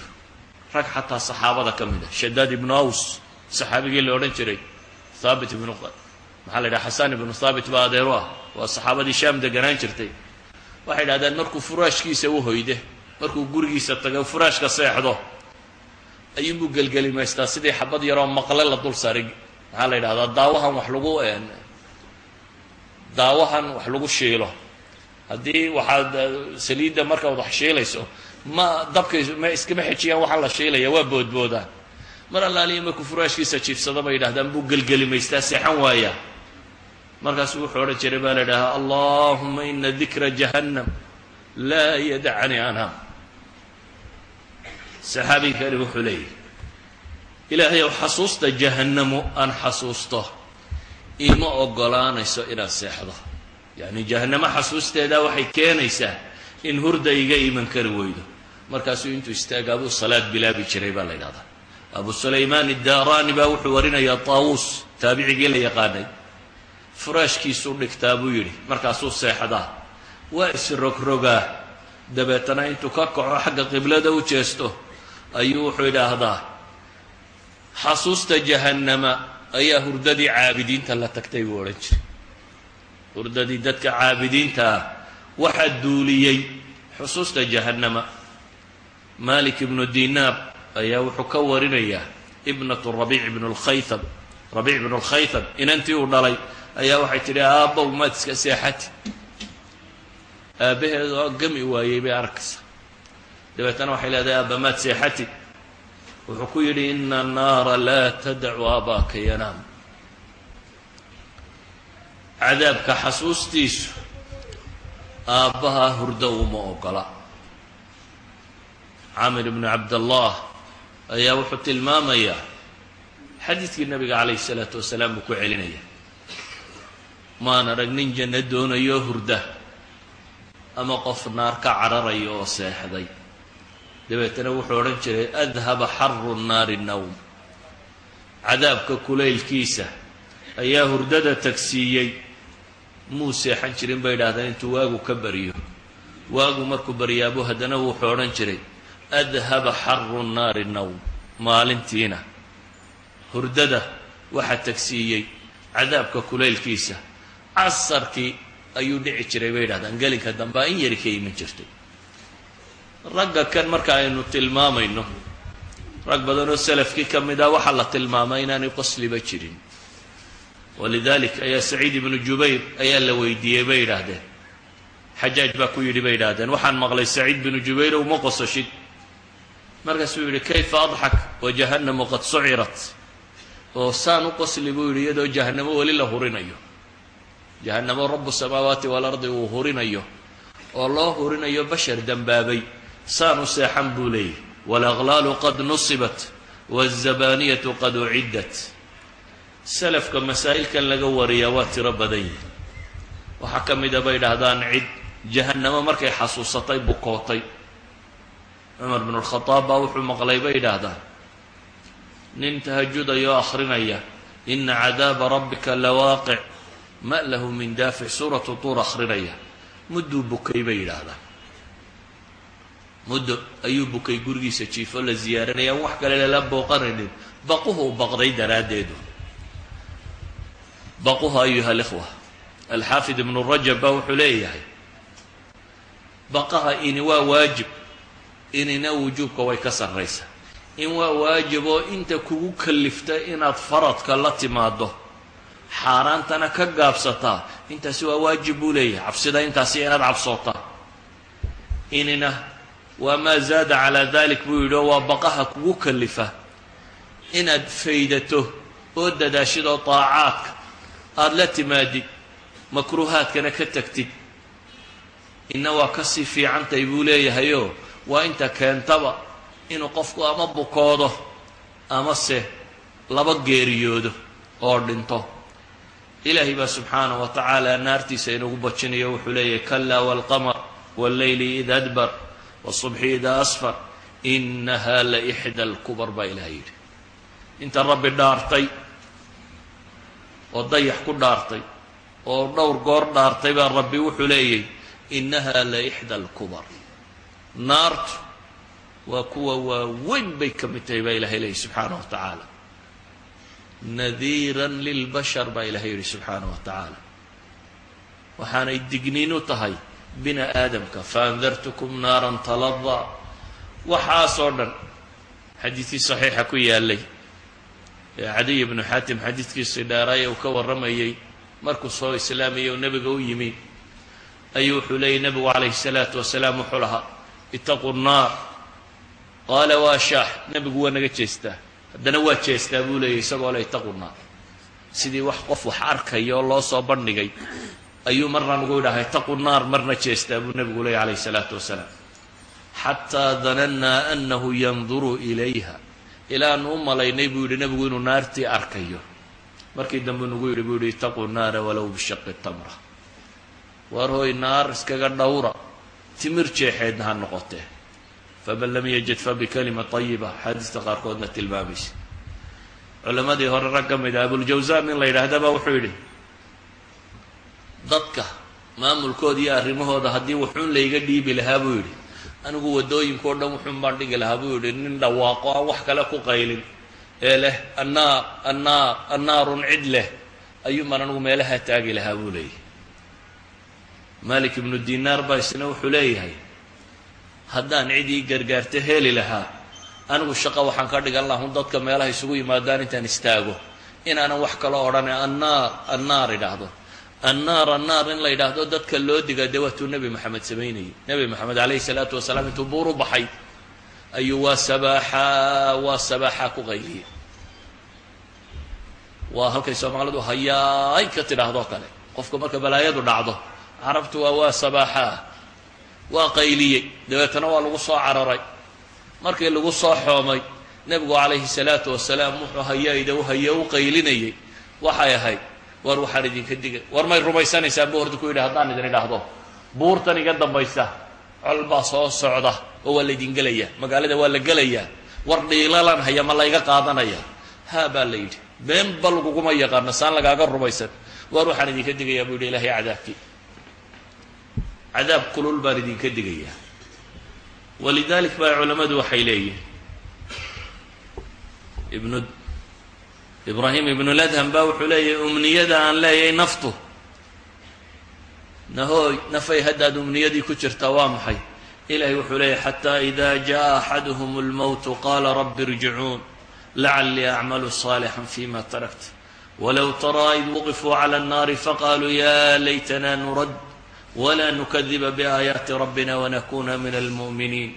Rag xataa saxaabada ka mid a, Shadaad ibnu Aws saxaabigii la odhan jiray, Thaabit ibnu, maxaa la yidhaha, Xasaan ibnu Thaabit baa adeeru ah, waa saxaabadii Shaam deganaan jirtay. Waxay idhahdeen markuu furaashkiisa u hoyde, markuu gurigiisa tago, furaashka seexdo, ayuunbuu gelgelimaystaa sidii xabad yaroo maqle la dul saaray. Maxaa la yidhahdaa, daawahan wax lagu shiilo, haddii waxaad saliidda markaad wax shiilayso, ma dabka ma iskama xejiyaan, waxaan la shiilaya waa boodboodaan. Mar allaaliya markuu furaashkiisa jiifsado, bay yidhahdaan, buu gelgelimaystaa, seexan waayaa. Markaasuu wuxuu odhan jiray, baa la yidhahaa, "Allahuma ina dikra jahannam laa yadacanii anam." Saxaabigani wuxuu leeyahy, "Ilaahay ow, xasuusta jahannamo aan xasuusto ima ogolaanayso inaad seexdo." Yacni jahannamo xasuusteedaa waxay keenaysaa in hurda iga iman kari weydo. Markaasuu intuu istaagaabuu salaad bilaabi jiray, baa la yidhahdaa. Abu Sulaymaan Iddaaraani baa wuxuu warinayaa Taawuus, taabicigii la yaqaanay, Furaashkiisuu dhigtaa buu yidhi, markaasuu seexdaa, waa isrogrogaa, dabeetana intuu ka kaco xagga qiblada u jeesto ayuu wuxuu idhaahdaa, xasuusta jahannama ayaa hurdadii caabidiinta la tagtay buu odhan jiray. Hurdadii dadka caabidiinta ah waxaa duuliyey xusuusta jahannama. Malik ibnu Dinaar ayaa wuxuu ka warinayaa ibnatu Rabiic ibnu Lkhaytham, Rabiic ibnu Lkhaytham inantii uu dhalay ayaa waxay tidhi, aabbow, maad iska seexati? Aabbaheed oo gami waayey bay arkaysa, dabeetana waxay leedahay, aabba, maad seexatid? Wuxuu ku yidhi, ina annaara laa tadacu aabaaka yanaam. Cadaabka xasuustiisu aabbaha hurdo uma ogola. Caamir ibnu Cabdallah ayaa wuxuu tilmaamayaa xadiidkii Nabiga calayhi salaatu wasalaam buu ku celinaya, maan arag nin janno doonayo hurda ama qof naar ka cararaya oo seexday. Dabeetana wuxuu odhan jiray, adhaba xaru nnaari nawm, cadaabka kulaylkiisa ayaa hurdada tagsiiyey. Muu seexan jirin bay idhahdeen intuu waagu ka baryo. Waagu markuu baryaabu haddana wuxuu odhan jiray, adhaba xaru nnaari nawm. Maalintiina hurdada waxaa tagsiiyey cadaabka kulaylkiisa. Casarkii ayuu dhici jiray bay yidhahdaan, gelinka dambaa in yari ka iman jirtay. Ragga kan marka aynu tilmaamayno, rag badan oo salafkii ka mid ah waxaa la tilmaamay inaanay qosliba jirin. Walidalik ayaa Saciid ibnu Jubayr ayaa la weydiiyey bay yidhaahdeen, Xajaaj baa ku yidhi bay yidhahdeen, waxaan maqlay, Saciid binu Jubayr, uma qosashid. Markaasuu yidhi, kayfa adxak wa jahannamu qad sucirat? Oo saan u qosli buu yidhi iyadoo jahannamo weli la hurinayo, jahannamo rabu samaawaati waalardi uu hurinayo oo loo hurinayo bashar dembaabay, saan u seexan buu leeyahy. Waalaqlaalu qad nusibat waالzabaniyatu qad uciddat. Salafka masaa'ilkan laga wariyaa waa tiro badan yihi. Waxaa ka mida bay dhahdaan cid jahannamo markay xasuusatay bukootay. Cumar bnu Lkhadaab baa wuxuu maqlay bay yidhaahdaan nin tahajudaya oo akhrinaya, ina cadaaba rabbika lawaaqic ma lahu min daafic, suuratu Tuur akhrinaya. Mudduu bukay bay yidhaahdaan, muddo ayuu bukay, gurigiisa jiifo la ziyaaranaya an wax kale lala booqanaynin, baquhu baqday daraaddeedu. Baquhu, ayuha alikhwa, Alxaafid Ibnu Rajab baa wuxuu leeyahay, baqaha ini waa waajib, inina wujuubka way ka sarraysa. In waa waajib oo inta kugu kalifta inaad faradka la timaado, xaaraantana ka gaabsataa, intaasi waa waajib buu leeyahay, cabsida intaasi inaad cabsootaa. Inina waa maa zaada calaa dalik buu yidhi, oo waa baqaha kugu kalifa inaad faydato oo dadaashid oo daacaadka aada la timaadid, makruuhaadkana ka tagtid. Inna waa kasii fiicantahay buu leeyahayoo waa inta keentaba inuu qofku ama bukoodo amase laba geeriyoodo oo dhinto. Ilaahay baa subxaanahu wa tacaala naartiisa inugu bajinayo. Wuxuu leeyahay, kalaa waalqamar walleyli ida adbar wsubxi idaa asfar inaha la ixda alkubar baa Ilahay yidhi. Inta Rabbi dhaartay oo dayax ku dhaartay oo dhowr goor dhaartay baa Rabbi wuxuu leeyay, inaha la ixda alkubar, naartu waa kuwa waaweyn bay ka mid tahay baa Ilahay leeyay subxaanah wa tacaala. Nadiiran lilbashar baa Ilahay yidhi subxaanah wa tacaala, waxaanay digniin u tahay bini aadamka. Faandartukum naaran taladaa. Waxaasoo dhan xadiidkii saxiixa ku yaalay ee Cadiy ibnu Xaatim, xadiidkiisii dheeraay uu ka warramayey markuu soo islaamayay oo Nebiga u yimi, ayuu wuxuu leeyay, Nebigu calayhi salaatu wasalaam wuxuu lahaa, itaqu nnaar. Qaala waa shaax, Nebigu waa naga jeestaa, haddana waa jeestaa buu leeyay isagoo le itaqu naar, sidii wax qof wax arkaya oo loo soo bandhigay ayuu marna nagu yidhaha itaqu naar, marna jeestaa buu Nebigu leeyay calayhi salaatu wasalaam, xataa danannaa anahu yanduru ilayha, ilaanu u malaynay buu yidhi Nebigu inuu naartii arkayo. Markii dambe nagu yidhi buu yidhi, itaquu naara walow bishaqi tamra, waar hooy, naar iskaga dhowra, timir jeexeedna ha noqotee. Faman lam yajid fabikalima tayiba, axaadiista qaarkoodna tilmaamaysa. Culammadii hore rag ka mid a, Abuljawsaan nin la yidhaahdaba, wuxuu yidhi Dadka maamulkooda iyo arrimahooda haddii wuxuun layga dhiibi lahaa buu yidhi, anigu waddooyinka o dhan wuxuun baan dhigi lahaa buu yidhi, nin dhawaaqo aan wax kale ku qaylin ee leh annaar annaar annaarun cid leh ayuun baan anigu meelaha taagi lahaa buu leeyahay. Malik ibnu Dinaar baa isna wuxuu leeyahay, haddaan cid ii gargaarto heli lahaa, anigu shaqo waxaan ka dhigan lahun dadka meelaha isugu yimaadaan intaan istaago inaanan wax kaloo odhane annaar annaar idhaahdo, annaar annaar in la yidhaahdo dadka loo digaa. Dee waatuu Nebi Maxamed samaynayay. Nebi Maxamed calayhi salaatu wasalaam intuu buur u baxay ayuu waa sabaaxaa waa sabaaxaa ku qayliyey. Waa halkay Soomaalidu hayaay ka tidhaahdoo kale qofka marka balaayadu dhacdo. Carabtu waa sabaaxaa, waa qayliyey, dabeetana waa lagu soo cararay. Markii lagu soo xoomay, nebigu calayhi salaatu wasalaam wuxuu hayayda u haye u qaylinayay waxay ahayd, war waxaan idinka digay, war may rumaysanaysaan buu horta ku yidhi, haddaan idin idhaahdo buurtan iga dambaysa col baa soo socda oo waa laydin gelayaa, magaalada waa la gelayaa, war dhiilalan haya ma layga qaadanaya? Haa baa la yidhi, beenba laguguma yaqaano, saan lagaaga rumaysan. War waxaan idinka digayaa buu yidhi Ilaahay cadaabkii, cadaab kulul baan idinka digayaa. Walidalik baa culammadu waxay leeyihin, Ibnu Ibraahim Ibnuladham baa wuxuu leeyahay, umniyada aan leeyahay naftu nahooy nafay haddaad umniyadii ku jirtaa waa maxay? Ilahay wuxuu leeyahy, xataa ida jaءa axaduhm اlmowtu qaala rabi irjicuun lacalii acmalu صaalixا fima tarakt walow taraa id wuqifuu clى الnaari faqaluu ya laytana nurad wla nukadiba biaayaati rabbina wanakuna min almu'miniin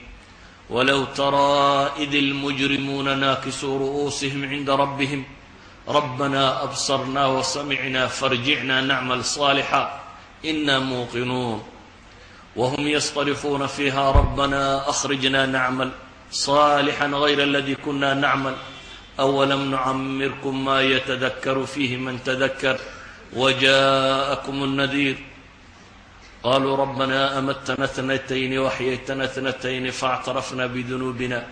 walow taraa id ilmujrimuuna naakisuu ru'uusihim cinda rabbihim rabbana absarna wasamicna farjicna nacmal صaalixa ina muuqinuun whm yasطarifuuna fiiha rabbana akhrijna nacmal صaalixa gayra aladi kuna nacmal awalam nucamirkum ma yatadakaru fiihi man tadakar wajaءakum الnadiir qaluu rabbana amatna اtnatayni waxyaytna اtnatayni faاctarafna bidunuubina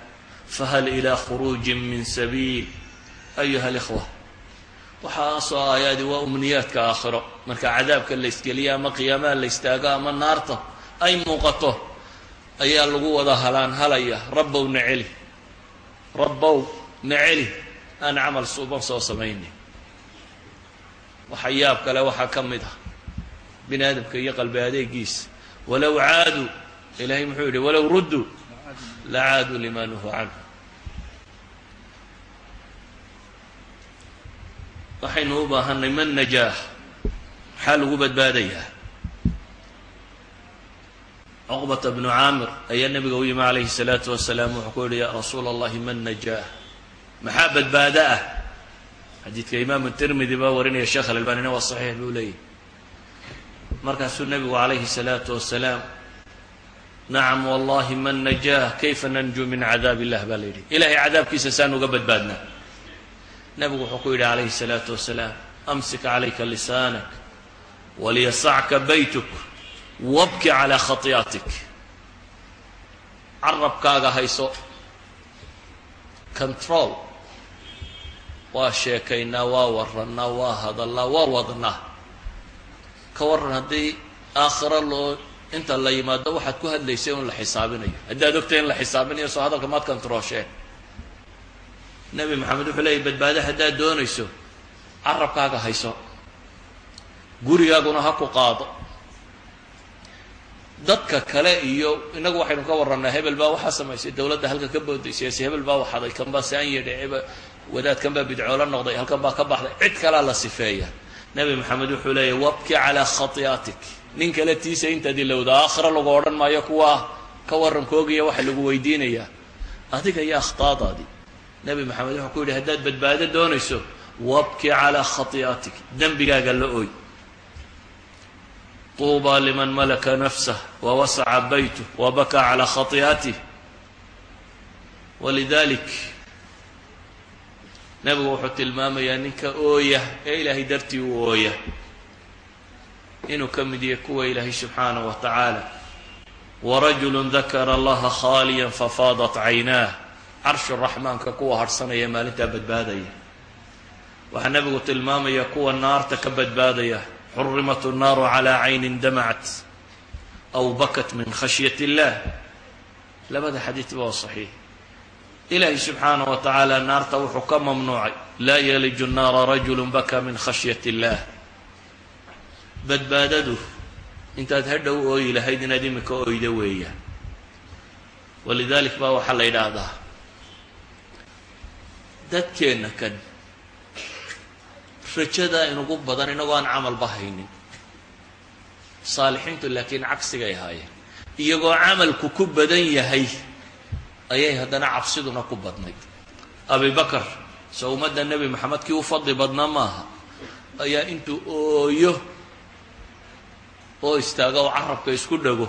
fahal ilى khuruuji min sabiil. Ayuha alikhwa, waxaasoo aayaadi waa umniyaadka aakhiro marka cadaabka la isgeliya ama qiyaamaha la istaago ama naarta ay muuqato ayaa lagu wada halaan halaya, rabbow na celi, rabbow na celi, aan camal suuban soo samaynay. Waxa yaab kale waxaa ka mid ah bini aadamka iyo qalbi adeegiisa. Walow caaduu, Ilahay muxuu yidhi? Walow rudduu lacaaduu lima nuhuu canhu. Waxaynu u baahanay man najaah, maxaa lagu badbaadayaa? Cuqbata bnu Caamir ayaa nabiga u yimi calayhi salaatu wasalaam. Wuxuu ku yihi, ya rasuula Allahi, man najaah, maxaa badbaado ah? Xadiidka Imaamu Tirmidi baa warinaya, Sheekh Alalbanina waa saxiix buu leeyahy. Markaasuu nebigu calayhi salaatu wasalaam, nacam wallahi, man najaah, kayfa nanju min cadaab illah baa la yidhi, Ilahay cadaabkiisa saan uga badbaadnaa? Nebigu wuxuu ku yidhi calayhi salaatu wasalaam, amsik calayka lisaanak waliyasacka baytuk wabki calaa khati'atik. Carabkaaga hayso, control. Waa sheekaynaa, waa warannaa, waa hadallaa, waa wadnaa. Ka warran haddii aakhiro loo inta la yimaado waxaad ku hadlaysay un la xisaabinayo? Haddaad ogtay in la xisaabinayo, soo hadalka maad controlsheen? Nebi Maxamed wuxuu leeyay, badbaado haddaad doonayso carabkaaga hayso, gurigaaguna ha ku qaado. Dadka kale iyo inagu waxaynu ka warrannaa, hebel baa waxaa samaysay, dawladda halka ka booday, siyaasi hebel baa waxaday, kan baa saan yidhi, wadaadkan baa bidcoolo noqday, halkan baa ka baxday, cid kalaa la sifeeya. Nebi Maxamed wuxuu leeyahy, wabki calaa khati'atik. Nin kale tiisa intaad ilowda, aakhira lagu odhan maayo kuwaa ka warrankoogiya, waxa lagu weydiinayaa adiga iyo akhtaadaadii. Nebi Maxamed wuxuu ku yidhi, haddaad badbaado doonayso, wabki calaa khati'atik, dembigaaga la oy. Tuuba liman malaka nafsah wawasaca baytuh wabakaa calaa khati'atih. Walidalik nebigu wuxuu tilmaamayaa ninka ooya ee Ilaahay dartii u ooya inuu ka mid yahay kuwa Ilaahay subxaanaه wa tacaala, warajulu dakara allaha khaaliya fafaadat caynaah, carshu raxmaanka kuwa harhsanaya maalintaa badbaadaya. Waxaa nebigu tilmaamaya kuwa naarta ka badbaadaya Xurimat الnaaru calى caynin damacat aw bakat min khashyat اllah. Labada xadiidba waa saxiix. Ilaahi subxaanaه wa tacaala naarta wuxuu ka mamnuucay, laa yaliju nnaara rajulu baka min khashyat اllah. Badbaadadu intaad hadhow ooyi lahayd inaad imika oyda weeyaan. Walidalik baa waxaa la yidhaahdaa dadkeenna kan rajadaa inugu badan inagoo aan camalba haynin. Saalixiintu laakiin cagsigay ahaayeen, iyagoo camalku ku badan yahay ayay haddana cabsiduna ku badnayd. Abibakar, soo ummadda Nebi Maxamed kii u fadli badnaa maaha, ayaa intuu ooyo oo istaago oo carabka isku dhago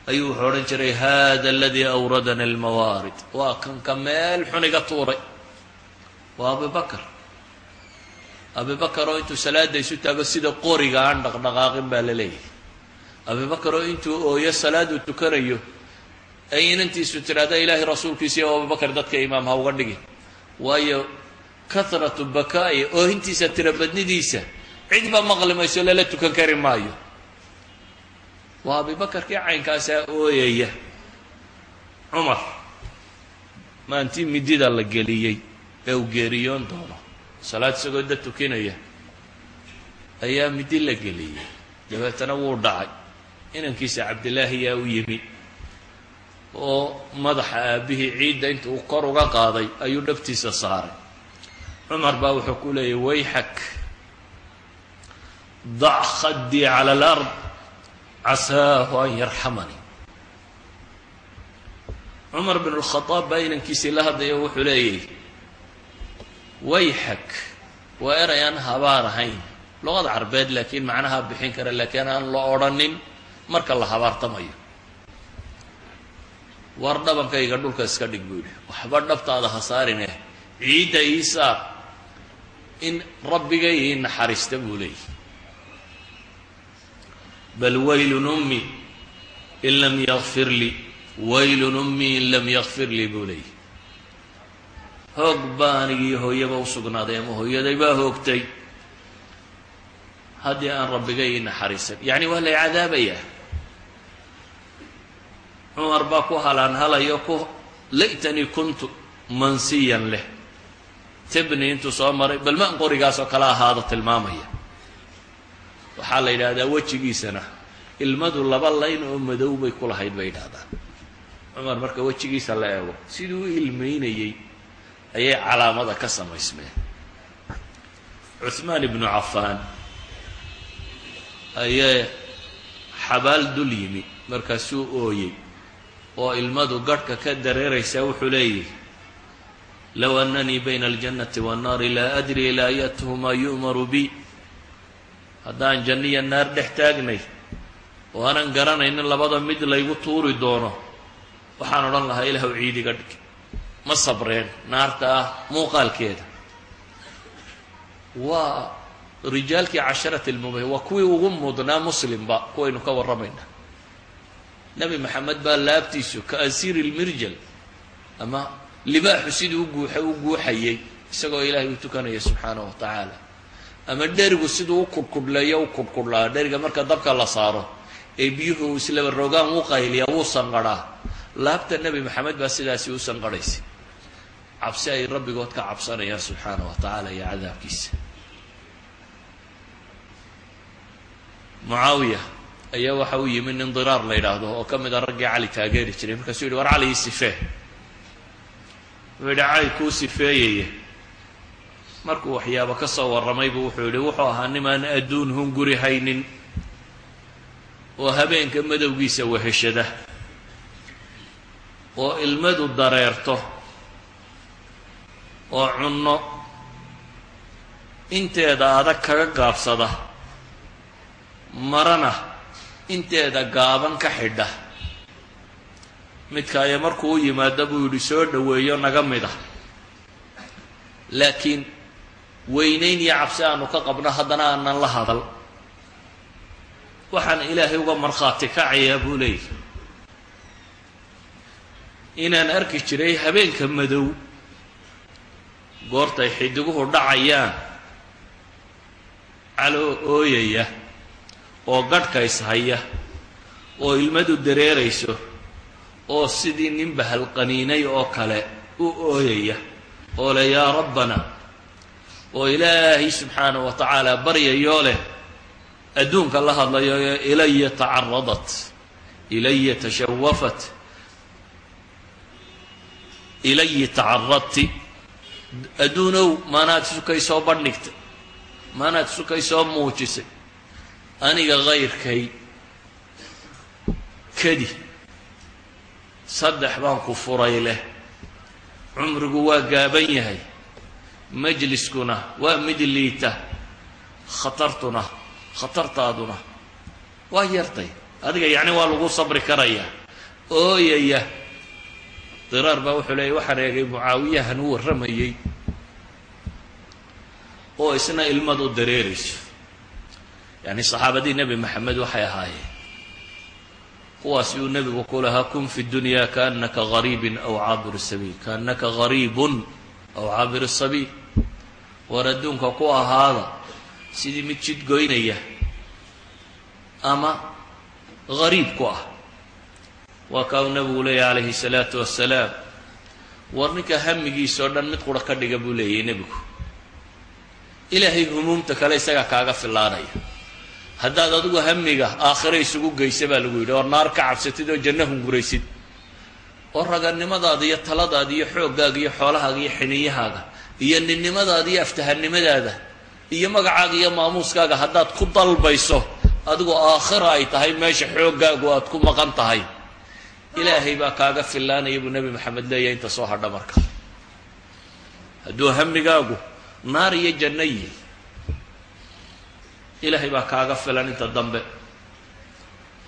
ayuu wuxuu odhan jiray: "Hada aladii awradana almawaarid." Waa kanka meel xun iga tuuray. Waa Abibakar. Abibakar oo intuu salaada isu taago sida qoriga aan dhaqdhaqaaqin baa la leeyahay. Abibakar oo intuu ooyo salaaduu tukanayo ay inantiisu tidhahda: "Ilaahay rasuulkiisa iyo Abubakar dadka imaam ha uga dhigin, waayo kathratu bakaa'i, oohintiisa tirabadnidiisa, cidba maqli mayso, lala tukan kari maayo." Waa Abibakarkii caynkaasaa ooyaya. Cumar, maantii midida la geliyey ee uu geeriyoon doono, salaad isagoo dad tukinaya ayaa midi la geliyey, dabeetana wuu dhacay. Inankiisa Cabdilaahi yaa u yimi oo madaxa aabbihii ciidda inta uu kor uga qaaday ayuu dhabtiisa saaray. Cumar baa wuxuu ku leeyay: "Wayxak, dac khaddii cala alard, casaahu an yarxamani." Cumar bin lkhadaab baa inankiisii la hadlaya, wuxuu leeyay: "Wayxak." Waa eray aan habaar ahayn luqada Carbeed, laakiin macnaha bixin kara, laakiin aan la odrhanin marka la habaartamayo. "War dhabankayga dhulka iska dhig," buu yidhi, "waxba dhabtaada ha saarine, ciidda ii saar in Rabbigay ii naxariista," buu leeyahy. Bal waylun ummi in lam yakfir lii, waylun ummi in lam yakfir lii, buu leeyahy. Hoog baa anigii hooyaba u sugnaaday, ama hooyaday baa hoogtay, haddii aan Rabbigay ii naxariisan, yacni waa lay cadaabayaa. Cumar baa ku halaanhalayo, ku laytanii kuntu mansiyan leh, tibni intuu soo maray bal maan qorigaas oo kale ahaado tilmaamaya. Waxaa la yidhaahdaa wejigiisana ilmadu laba layn oo madow bay ku lahayd, bay yidhahdaan. Cumar marka wejigiisa la eego, siduu u ilmeynayey ayay calaamada ka samaysmeen. Cuthmaan ibnu Cafaan ayay xabaal dul yimi, markaasuu ooyey oo ilmadu garhka ka dareeraysaa. Wuxuu leeyahy: "Low annanii bayna aljannati waannaari, laa adri ilaa ayatuhumaa yu'maru bi." Haddaan janniya naar dhex taagnay oo aanan garanaynin labada mid laygu tuuri doono, waxaan odhan lahaa: "Ilaahu ciidiga dhig." Ma sabreen naarta ah muuqaalkeeda. Waa rijaalkii casharati lmubay, waa kuwii ugu mudnaa Muslimba kuwaynu ka warramayna. Nebi Maxamed baa laabtiisu ka asiiri lmirjal ama libaaxu siduu u guuxay u guuxayay isagoo Ilaahay u tukanaya subxaanahu wa tacaala, ama dherigu siduu u kudhkudhleeyo u kudhkudhlaa. Dheriga marka dabka la saaro ee biyuhu islaba rogaan, wuu qayliyaa, wuu sanqadhaa. Laabta Nebi Maxamed baa sidaasi u sanqadhaysay, cabsi ay Rabbigood ka cabsanayaan subxaana wa tacaala iyo cadaabkiisa. Mucaawiya ayaa waxa u yimi nin Diraar la yidhaahdo oo ka mid a raggii Cali taageeri jiray. Markaasuu yidhi: "War Cali ii sifee." Wuxuu yidhi: "Cali kuu sifeeyaya." Markuu waxyaabo ka soo warramaybu wuxuu yidhi: "Wuxuu ahaa nimaan adduun hunguri haynin oo habeenka madowgiisa weheshada oo ilmadu dareerto oo cunno inteeda adag kaga gaabsada, marana inteeda gaaban ka xidha. Midkaaya markuu u yimaado," buu yidhi, "soo dhoweeyo, naga mid ah, laakiin weynayn iyo cabsi aanu ka qabno haddana aanan la hadal. Waxaan Ilaahay uga markhaati kacayaa," buu leeyahy, "inaan arki jiray habeenka madow goortay xidiguhu dhacayaan, Caloo ooyaya." Oo gadhka ishaya oo ilmadu dareerayso oo sidii nin bahalqaniinay oo kale u ooyaya oo leh yaa rabbana, oo Ilaahay subxaanahu wa tacaala baryayoo leh, adduunka la hadlayo, ilaya tacaradat, ilaya tashawafat, ilayi tacaradti, adduunow maanaad isukay soo bandhigtay, maanaad isukay soo muujisay, aniga kayrkay kadi saddex baan ku furay leh. Cumrigu waa gaaban yahay, majliskuna waa mid liita, khatartuna khatartaaduna waa yartay adiga, yacni waa lagu sabri karayaa. Ooyaya Diraar baa wuxuu leeyay, waxaan eegay Mucaawiyahan u warramayey oo isna ilmad u dareerayso. Yani saxaabadii Nebi Maxamed waxay ahaayeen kuwaasi uu nebigu ku lahaa: kun fi dunya kaanaka gariibin aw caabir sabiil, kaanaka gariibun aw caabir sabiil. War adduunka ku ahaada sidii mid jid goynaya ama gariib ku ah. Waa kaa uu nebigu leeyahy calayhi salaatu wasalaam: war ninka hamigiisa oo dhan mid qura ka dhiga, buu leeyahy nebigu, Ilaahay humuumta kale isagaa kaaga filaanaya. Haddaad adigu hamiga aakhiro isugu geysa, baa lagu yidhi, oo naar ka cabsatid oo janno hunguraysid, oo raganimadaada iyo taladaada iyo xooggaaga iyo xoolahaaga iyo xiniyahaaga iyo ninnimadaada iyo aftahanimadaada iyo magacaaga iyo maamuuskaaga haddaad ku dalbayso adigu aakhira ay tahay meesha xooggaagu aad ku maqan tahay, Ilaahay baa kaaga filaanaya, buu Nebi Maxamed leeyahay, inta soo hadha. Marka hadduu hamigaagu naar iyo janno yihi, Ilaahay baa kaaga filan inta dambe.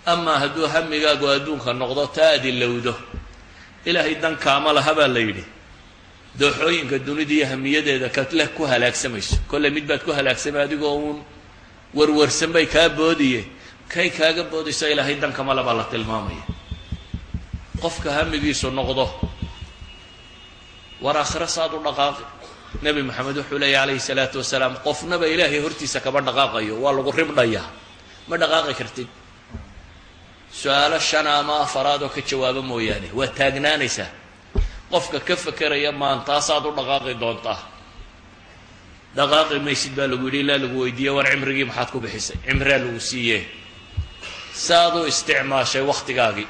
Amaa hadduu hamigaagu adduunka noqdo, taa aad ilowdo, Ilaahay dan kaama laha, baa la yidhi. Dooxooyinka dunida iyo hamiyadeeda kadleh ku halaagsamayso, kolley mid baad ku halaagsamay, adigoo uun warwarsan bay kaa boodiye, kay kaaga boodayso Ilaahay dan kama le baa la tilmaamaya. Qofka hamigiisu noqdo war aakhiro saad u dhaqaaqi, Nebi Maxamed wuxuu leeyahy calayhi salaatu wasalaam: qofnaba Ilaahay hortiisa kama dhaqaaqayo, waa lagu ribdhayaa, ma dhaqaaqi kartid su-aalo shana ama afaraad oo ka jawaabo mooyaane, waa taagnaanaysaa. Qofka ka fekeraya maantaasaad u dhaqaaqi doontaa, dhaqaaqi maysid, baa lagu yidhi, ilaa lagu weydiiye: war cimrigii maxaad ku bixisay? Cimraa lagu siiye, saad u isticmaashay wakhtigaagii?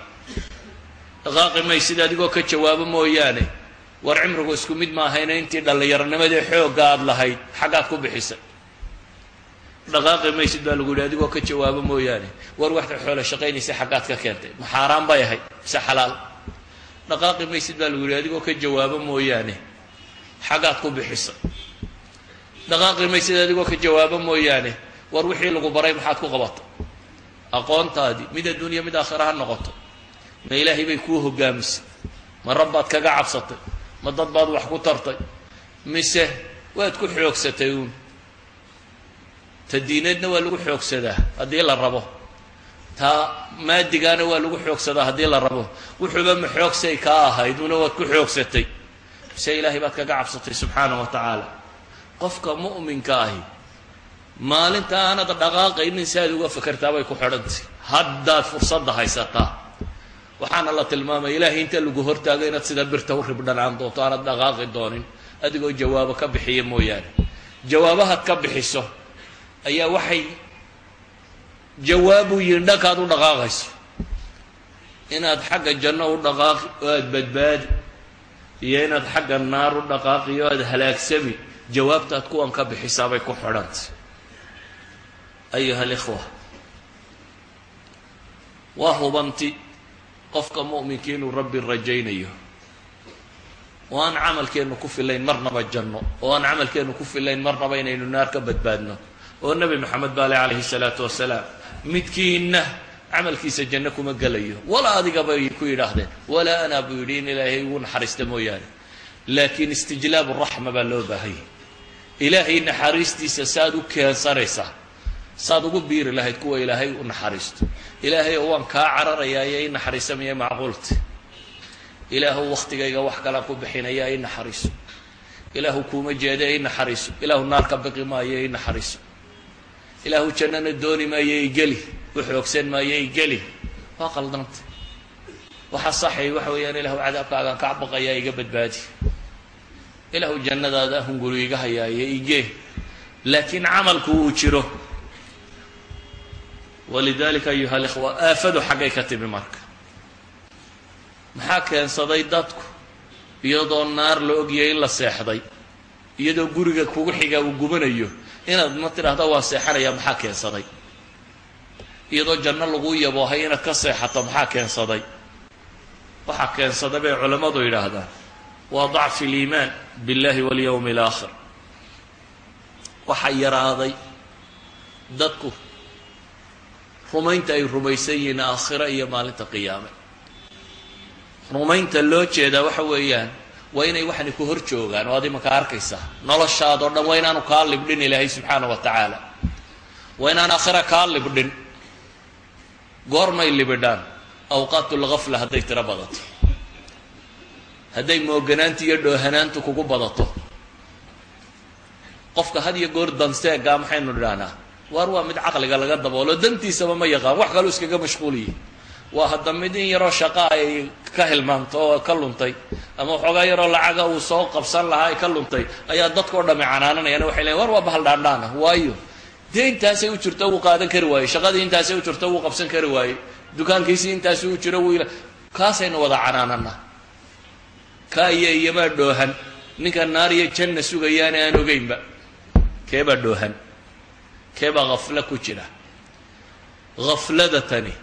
Dhaqaaqi maysid adigoo ka jawaabo mooyaane. War cimrigu isku mid maahayna, intii dhallinyaronimadii xoogga aad lahayd xaggaad ku bixisay? Dhaqaaqi maysid, baa lagu yidhi, adigoo ka jawaabo mooyaane. War waxda xoolo shaqaynaysay xaggaad ka keentay? Ma xaaraan bay ahayd mise xalaal? Dhaqaaqi maysid, baa lagu yidhi, adigoo ka jawaabo mooyaane. Xaggaad ku bixisay? Dhaqaaqi maysid adigoo ka jawaabo mooyaane. War wixii lagu baray maxaad ku qabatay? Aqoontaadii, mid adduunya mid aakhira ha noqoto, ma Ilaahay bay kuu hogaamisay? Ma rabbaad kaga cabsatay? Ma dad baad wax ku tartay, mise waad ku xoogsatay uun? Ta diineedna waa lagu xoogsadaa haddii la rabo, taa maadigaana waa lagu xoogsadaa haddii la rabo. Wuxuuba ma xoogsay kaa ahayd una waad ku xoogsatay, mise Ilaahay baad kaga cabsatay subxaana wa tacaala? Qofka mu'minka ahi maalinta aanad dhaqaaqaynin si aad uga fekertaa bay ku xidhantay. Haddaad fursadda haysataa, waxaana la tilmaamaya Ilaahay inta lagu hortaago inaad sida birta u ribdhanaan doonto, aanad dhaqaaqi doonin adigoo jawaabo ka bixiya mooyaane. Jawaabahaad ka bixiso ayaa waxay jawaabu yihin dhankaad u dhaqaaqayso, inaad xagga janno u dhaqaaqi oo aada badbaadi iyo inaad xagga naar u dhaqaaqi oo aada halaagsami. Jawaabtaad kuwan ka bixisaabay ku xidhantay. Ayuha alikhwa, waa hubanti qofka mu'minka inuu Rabbi rajaynayo, oo aan camalkeennu ku filayn marnaba janno, oo aan camalkeennu ku filayn marnaba inaynu naar ka badbaadno, oo Nebi Maxamed baale calayhi salaatu wasalaam: midkiinna camalkiisa janno kuma gelayo, walaa adiga, bay ku yidhaahdeen, walaa anaa, buu yidhi, in Ilaahay ugu naxariista mooyaane. Laakiin istijlaabu raxma baa loo baahanyay. Ilaahay naxariistiisa saad u keensanaysaa, saad ugu biiri lahayd kuwa Ilaahay u naxariisto. Ilaahay oo waan kaa cararayaa iyo i naxariisa miya macquulta? Ilaahu waktigayga wax kalaan ku bixinaya, i naxariiso. Ilaahu kuuma jeeda, i naxariiso. Ilaahu naar ka biqi maayo, i naxariiso. Ilaahu jannana dooni maayo, i geli. U xoogsan maayo, igeli. Waa qaldanta. Waxa saxay waxa weeyaan: Ilahu, cadaabkaagaan ka baqayaa, iga badbaadi. Ilahu, jannadaada hunguri iga hayaaye, igee. Laakiin camalku uu jiro. Walidalika, ayuha alikhwa, aafadu xaggay ka timi marka? Maxaa keensaday dadku, iyadoo naar la ogyahay in la seexday, iyadoo guriga kugu xigaa uu gubanayo, inaad ma tidhaahda waa seexanaya? Maxaa keensaday? Iyadoo janno lagu yaboohay inaad ka seexato, maxaa keensaday? Waxaa keensaday bay culammadu yidhaahdaan waa ضعف الإيمان بالله واليوم الآخر. Waxaa yaraaday dadku rumaynta ay rumaysan yihiin aakhiro iyo maalinta qiyaame. Rumaynta loo jeedaa waxa weeyaan waa inay waxani ku hor joogaan oo ad imanka arkaysaa. Noloshaadoo dhan waa inaanu kaa libdhin Ilaahay subxaana wa tacaala, waa inaan aakhira kaa libdhin. Goormay libidhaan? أوقات الغفلة hadday tiro badato, hadday mooganaanta iyo dhoohanaantu kugu badato. Qofka had iyo goor danseegaa maxaynu idhahnaa? Waar waa mid caqliga laga daboolo, dantiisaba ma yaqaan, wax kaluu iskaga mashquuliye. Waa hadda mid in yaroo shaqa ay ka hilmaamto oo ka luntay, ama waxoogaa yaroo lacaga uu soo qabsan lahaa ay ka luntay, ayaa dadkao dhami canaananayaan. Waxay leeyiin, war waa bahal dhaandhaan ah. Waayo, dee intaasay u jirto wuu qaadan kari waayey, shaqadii intaasay u jirto wuu qabsan kari waayey, dukaankiisii intaasi u jiro wuu. Kaasaynu wada canaananaa. Ka iyo iyamaa dhoohan? Ninka naar iyo janna sugayaana aan ogeynba, keebaa dhoohan? Keebaa khaflo ku jira? Khaflada tani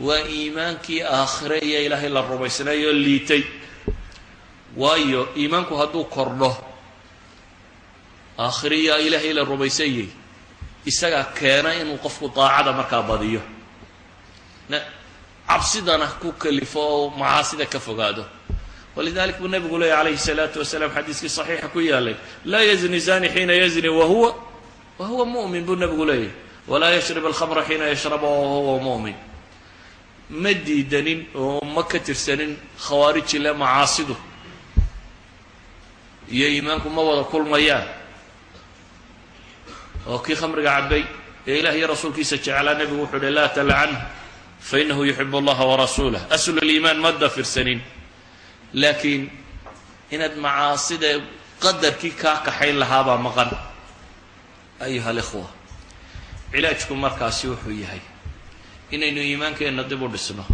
waa iimaankii aakhire iyo Ilaahay la rumaysnaayoo liitay. Waayo, iimaanku hadduu kordho, aakhire iyo Ilaahay la rumaysanyay, isagaa keena inuu qofku daacada markaa badiyo, cabsidana ku kalifo oo macaasida ka fogaado. Walidalik buu nabigu leeyay calayhi الsalaatu wasalaam, xadiiskii saxiixa ku yaalay: "لا يزني الزاني حين يزني وهو مؤمن" buu nabigu leeyahy. "ولا يشرب الخمر حين يشرب وهو مؤمن." Ma diidanin oo ma ka tirsanin khawaariji le macaasidu iyo iimaanku ma wada kulmayaan. Oo kii khamriga cabbay ee Ilah iyo rasuulkiisa jeclaa, nebigu wuxuu uhi: "لا تلعنه فإنه يحب الله ورسوله." أصل الإيمان ma dafirsanin, laakiin inaad macaasida qadarkii kaa kaxayn lahaabaa maqan. أيها الإخوة, cilaajku markaasi wuxuu yahay inaynu iimaankeenna dib u dhisno.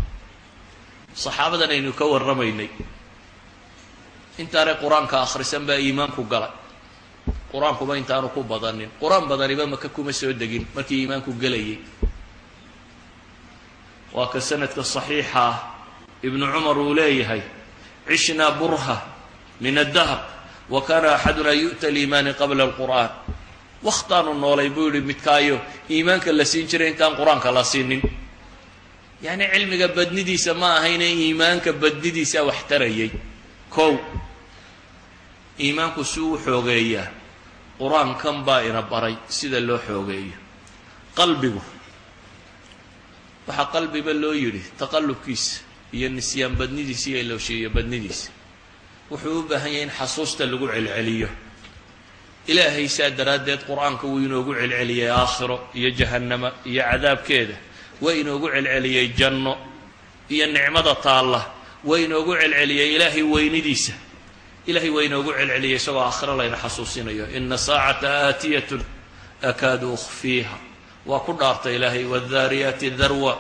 Saxaabadan aynu ka warramaynay, intaanay Qur-aanka akhrisan baa iimaanku galay. Qur-aankuba intaanu ku badanin, Qur-aan badaniba Maka kuma soo degin markii iimaanku gelayay. Waa ka sanadka saxiixa ah Ibnu Cumar uu leeyahay: "عشنا برهة من الدهر وكان أحدنا يؤتى الإيمان قبل القرآن." Wakhtaanu noolay, buu yihi, midkaayo iimaanka la siin jiray intaan Qur-aanka la siinin. Yacni cilmiga badnidiisa ma ahayne, iimaanka badnidiisa wax tarayay. Kow, iimaanku si uu xoogeeyaa, Qur-aankan baa ina baray sida loo xoogeeyo qalbigu. Waxaa qalbiba loo yidhi taqallubkiisa iyo nisyaan badnidiisa iyo ilowshiiyo badnidiisa. Wuxuu u baahan yahay in xasuusta lagu celceliyo Ilaahay. Saa daraaddeed Qur-aanka wuu inoogu celceliyey aakhiro iyo jahannama iyo cadaabkeeda, waa inoogu celceliyey janno iyo nicmada taalla, waa inoogu celceliyey Ilaahay weynidiisa. Ilahay waa inoogu celceliyey isagoo aakhiro layna xasuusinayo: "إن الساعة آتية أكاد أخفيها." Waa ku dhaartay Ilaahay: "والذاريات ذروا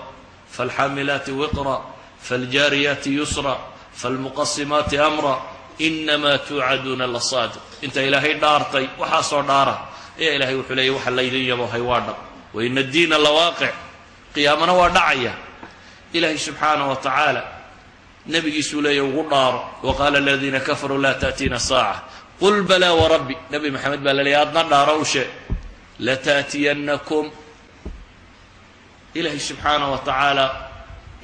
فالحاملات وقرا فالجاريات يسرا فالمقسمات أمرا إنما توعدون لصادق." Inta Ilaahay dhaartay, waxaasoo dhaara ayaa Ilahay wuxuu leeyay: waxa laydin yabohay waa dhab. "وإن الدين لواقع." Qiyaamana waa dhacaya. Ilaahay subxaanah wa tacaala nabigiisuu leeya ugu dhaaro: "وقال الذين كفروا لا تأتينا الساعة قل بلى وربي." Nebi Maxamed baa la leeyay, adna dhaaro u sheeg: "لتأتينكم." Ilaahay subxaanah wa tacaala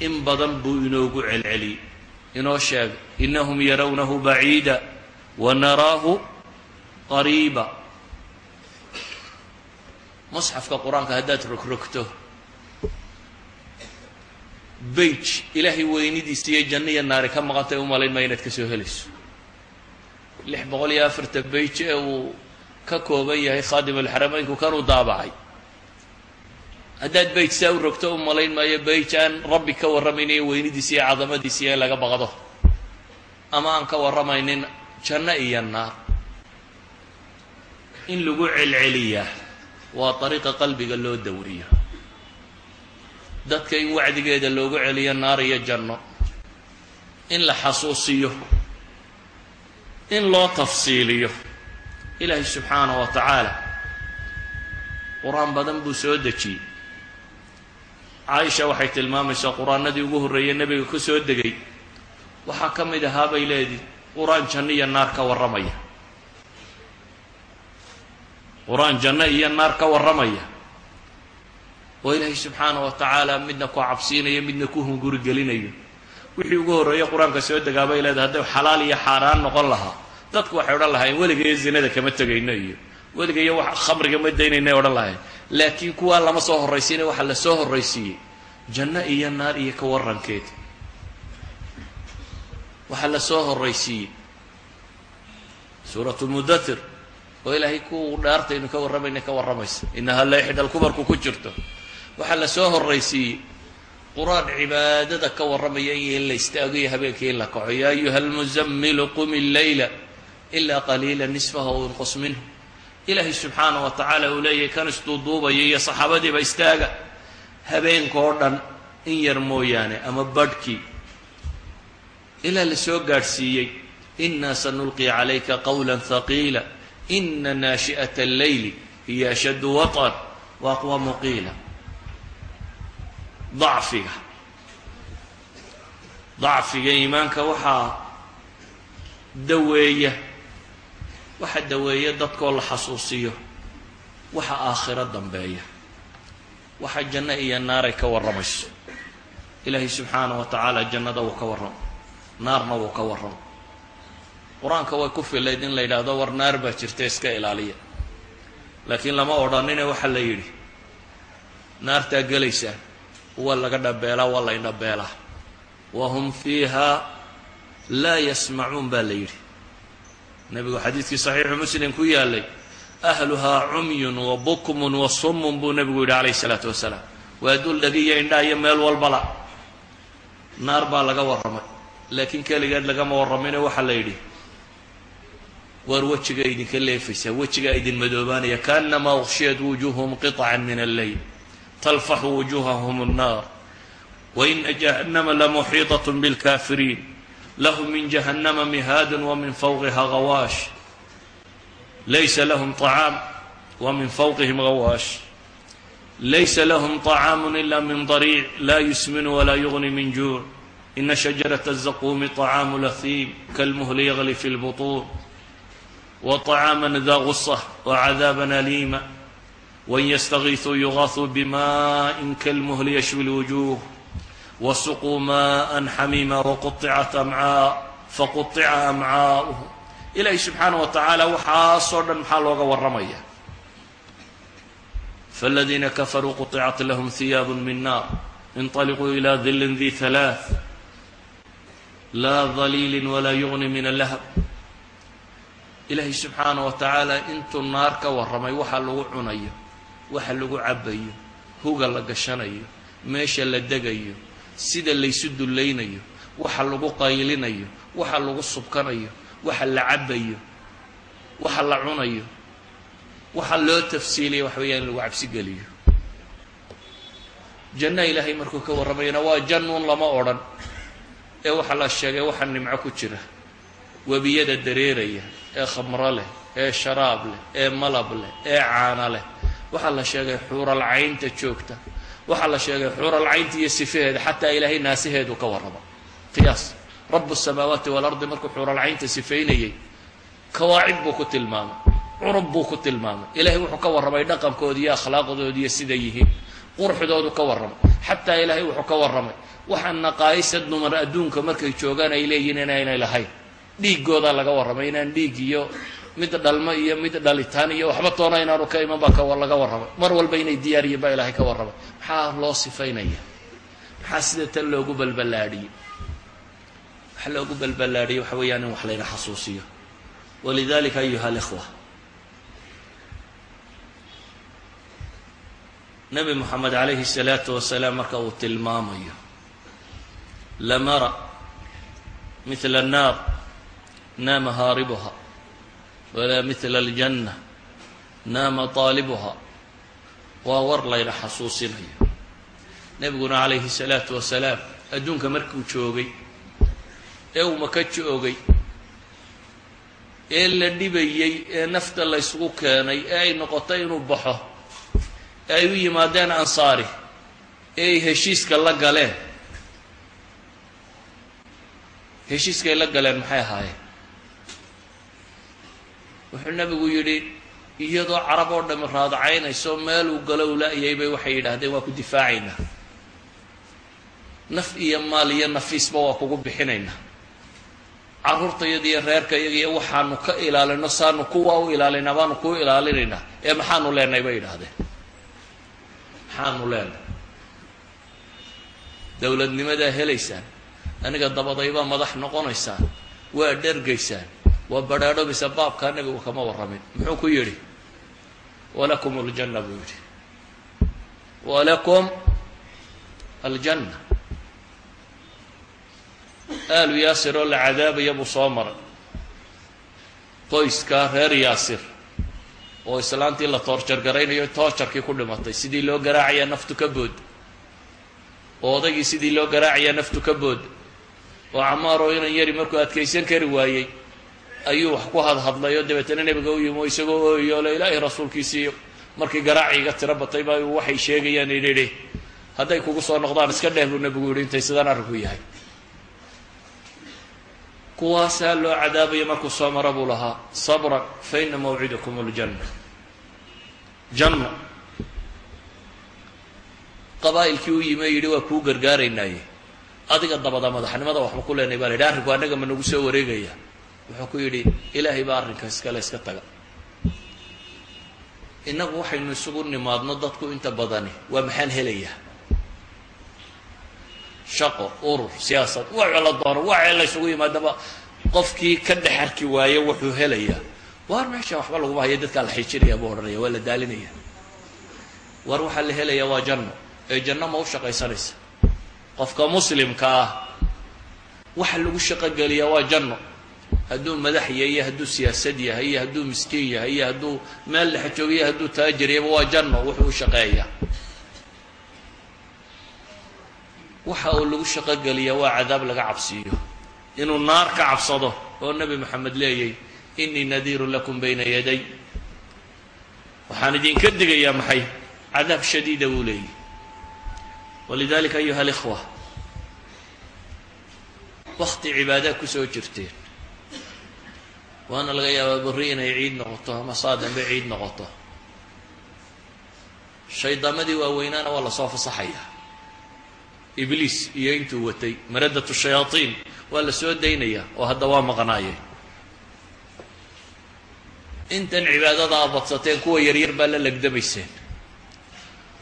in badan buu inoogu celceliyey, inoo sheegay: "إنهم يرونه بعيدا ونراه قريبا." Musxafka Qur-aanka haddaad rogrogto, page Ilaahay weynidiisa iyo janno iyo naari ka maqantay u malayn maa inaad ka soo helayso. 604 page ee uu ka kooban yahay Khaadim Alxarameynku kanuu daabacay, Haddaad bayj saa u rogto, u malayn maayo bayj aan Rabbi ka warramaynayo weynidiisa iyo cadamadiisa iyo in laga baqdo, ama aan ka warramaynin janno iyo naar. In lagu celceliyaa waa dariiqa qalbiga loo dawriyo. Dadka in wacdigeeda loogu celiyo naar iyo janno, in la xasuusiyo, in loo tafsiiliyo. Ilaahay subxaanahu wa tacaala qur-aan badan buu soo dejiyey. Caaisha waxay tilmaamaysaa qur-aanadii ugu horreeyey nebiga ku soo degay waxaa ka mid ahaa, bay leedii, qur-aan janno iyo naar ka warramaya, qur-aan janno iyo naar ka warramaya, oo Ilaahay subxaana wa tacaala midna ku cabsiinayo, midna ku hunguri gelinayo. Wixii ugu horreeyey qur-aanka soo degaa, bay leedahay, hadday xalaal iyo xaaraan noqon lahaa, dadku waxay odhan lahaayeen weligayo zinada kama tegayno iyo weligayo wax khamriga ma daynaynay odhan lahayn. Laakiin kuwaa lama soo horraysiinay, waxaa la soo horraysiiyey janno iyo naar iyo ka warrankeed. Waxaa la soo horraysiiyey Suuratu Mudathir, oo Ilaahay ku dhaartaynu ka warramayna ka warramaysa, innahaa la ixda alkubarku ku jirto. Waxaa la soo horraysiiyey qur-aan cibaadada ka warramaya iyo in la istaago iyo habeenkii in la kaco: يا أيها المزمل قم الليل إلا قليلا نصفه أو انقص منه. Ilaahay subxaana wa tacaala uu leeyahay kan isduuduubaya iyo saxaabadiiba: istaaga habeenka oo dhan in yar mooyaane ama badhkii, ilaa la soo gaadhsiiyey إنا سنلقي عليك قولا ثقيلا إن ناشئة الليل هي أشد وطئا وأقوم قيلا. Dacfiga iimaanka waxaa daweeya, waxa daweeya dadkoo la xasuusiyo waxa aakhiro dambeeya, waxa janno iyo naaray ka warramayso. Ilaahay subxaana wa tacaala jannada wuu ka warramo, naarna wuu ka warramo. Qur-aanka way ku filayd in la yidhaahdo war naar baa jirta, iska ilaaliya, laakiin lama odhanine. Waxaa la yidhi naartaa gelaysaa waa laga dhabeelaa, waa la indhabeelaa. وهم فيها لا يسمعون baa la yidhi. Nebigu xadiidkii Saxiixu Muslim ku yaalay, أهلها عمي وبكم وصم buu nebigu yidhi calayh isalaatu wasalaam. Waa dul dhagiyo indhaha iyo meel walbala. Naar baa laga warramay, laakiin keligeed lagama warramine. Waxaa la yidhi waar wejiga idinka leefaysaa, wejigaa idin madoobaanaya: كأنما أغشيت وجوههم قطعا من الليل تلفح وجوههم النار وإن جهنم لمحيطة بالكافرين لهم من جهنم مهاد ومن فوقها غواش ليس لهم طعام ومن فوقهم غواش ليس لهم طعام إلا من ضريع لا يسمن ولا يغني من جوع إن شجرة الزقوم طعام الأثيم كالمهل يغلي في البطون وطعاما ذا غصة وعذابا أليما وإن يستغيثوا يغاثوا بماء كالمهل يشوي الوجوه وسقوا ماء حميما وقطعت أمعاء فقطع أمعاؤهم. Ilaahay subxaana wa tacaala waxaasoo dhan maxaa looga warramaya? فالذين كفروا قطعت لهم ثياب من نار انطلقوا إلى ظل ذي ثلاث لا ظليل ولا يغني من اللهب. Ilaahay subxaana wa tacaala intuu naar ka warramay, waxa lagu cunayo, waxa lagu cabayo, huga la gashanayo, meesha la degayo, sida laysu dullaynayo, waxa lagu qaylinayo, waxa lagu subkanayo, waxa la cabayo, waxa la cunayo, waxa loo tafsiiliyay waxa weeyaan in lagu cabsi geliyo. Janno Ilaahay markuu ka warramayana waa jannuun lama odhan ee waxaa la sheegay waxa nimco ku jira, webiyada dareeraya ee khamro leh, ee sharaab leh, ee malab leh, ee caana leh. Waxaa la sheegay xuural caynta joogta. Waxaa la sheegay xuural caynta iyo sifaheeda. Xataa Ilaahay naasiheedu ka warrama. Qiyaas, رب السماوات والأرض markuu xuural caynta sifaynayey, kawaacib buu ku tilmaamay, curub buu ku tilmaamay. Ilahay wuxuu ka warramay dhaqankooda iyo akhlaaqdooda iyo siday yihiin, quruxdoodu ka warramay. Xataa Ilaahay wuxuu ka warramay waxaa naqaayisa dumar adduunka markay joogaan ay leeyihiin inaynay lahayn. Dhiiggoodaa laga warramay, inaan dhiig iyo mid dhalmo iyo mid dhalitaan iyo waxba toona inaanu ka iman baa laga warramay. Mar walba inay diyaar yihiin baa Ilaahay ka warramay. Maxaa loo sifaynaya? Maxaa sida tan loogu balballaadhiyey? Waxa loogu balballaadhiyey waxa weeyaan in wax layna xasuusiyo. ولذلك أيها الإخوة. Nebi Moxamed calayhi salaatu wasalaam marka uu tilmaamayo lamara mithla annaar naama haaribuha walaa mithla aljanna naama taalibuha, waa war layna xasuusinayo. Nebiguna calayhi salaatu wasalaam adduunka markuu joogay ee uu Maka joogay ee la dhibayey ee nafta laysugu keenay ee ay noqotay inuu baxo ee ay u yimaadeen Ansaari ee ay heshiiska la galeen, heshiiskay la galeen maxay ahaayeen? Wuxuu nebigu yidhi iyadoo Carab oo dhami raadacaynayso meeluu galo u la-yay bay waxay yidhaahdeen waa ku difaacaynaa, naf iyo maal iyo nafiisba waa kugu bixinaynaa, carruurtayada iyo reerka iyaga iyo waxaanu ka ilaalino saanu kuwa u ilaalinaynaa baanu kuu ilaalinaynaa, ee maxaanu leenahay bay yidhaahdeen, maxaanu leenahay? Dowladnimadaa helaysaan, aniga dabadaybaa madax noqonaysaan, waa dhergaysaan, waa badhaadhoobaysaa. Baabkaa nebigu kama warramin. Muxuu ku yidhi? Walakum aljanna buu yidhi, walakum aljanna. Aalu Yaasir oo la cadaabaya buu soo maray, qoyskaa reer Yaasir oo islaantii la toorjargaraynayo toorjarkii ku dhimatay, sidii loo garaacayaa naftu ka bood, oo odaygii sidii loo garaacayaa naftu ka bood, oo Camaar oo inan yari markuu adkaysan kari waayey ayuu wax ku hadhadlay oo dabeetana nebiga u yimi oo isagoo ooyo le Ilaahay rasuulkiisii markii garaaciga tiro batay baa waxay sheegayaan idhidhi hadday kugu soo noqdaan iska dheh buu nebigu yidhi intay sidaan arrinku yahay. Kuwaasaa loo cadaabaya markuu soo mara buu lahaa sabran fa ina mawcidakum aljanna. Janno qabaa'ilkii u yimi yidhi waa kuu gargaaraynaaye adiga dabada madaxnimada waxba ku leenay baa la yidhi, arrinku annaga ma nagu soo wareegaya? Wuxuu ku yidhi Ilaahay baa arrinka iskale, iska taga. Innagu waxaynu isugu nimaadno dadku inta badani waa maxaan helayaa? Shaqo, urur, siyaasad, waxa la doono, waxa la isugu yimaadaba qofkii ka dhex arki waaye wuxuu helayaa. Waar meesha waxba laguma hayo, dadkaa la xiijinaya buu odhanaya, waa la daalinaya. Waar waxaa la helayaa waa janno, ee janno ma u shaqaysanaysa? Qofka muslimka ah waxa lagu shaqogeliyaa waa janno. Hadduu madax yahay iyo hadduu siyaasad yahay iyo hadduu miskiin yahay iyo hadduu meel dhex joogo iyo hadduu taajir yahayba waa janno wuxuu u shaqeeyaa. Waxa uu lagu shaqogeliyaa waa cadaab laga cabsiiyo, inuu naar ka cabsado oo Nebi Moxamed leeyay inii nadiirun lakum bayna yaday, waxaan idinka digayaa maxay? Cadaab shadiida buu leeyay. Walidalika ayuha alikhwa, wakti cibaadaa kusoo jirteen, waana laga yaabaa berri inay ciid noqoto ama saa dambe ciid noqoto. Shaydaamadii waaweynaana waa lasoo fasaxayaa, Ibliis iyo intuu watay maradatu shayaatiin waa la soo daynayaa oo hadda waa maqnaayeen. Intan cibaadada a badsateen kuwa yaryar baa la legdamayseen,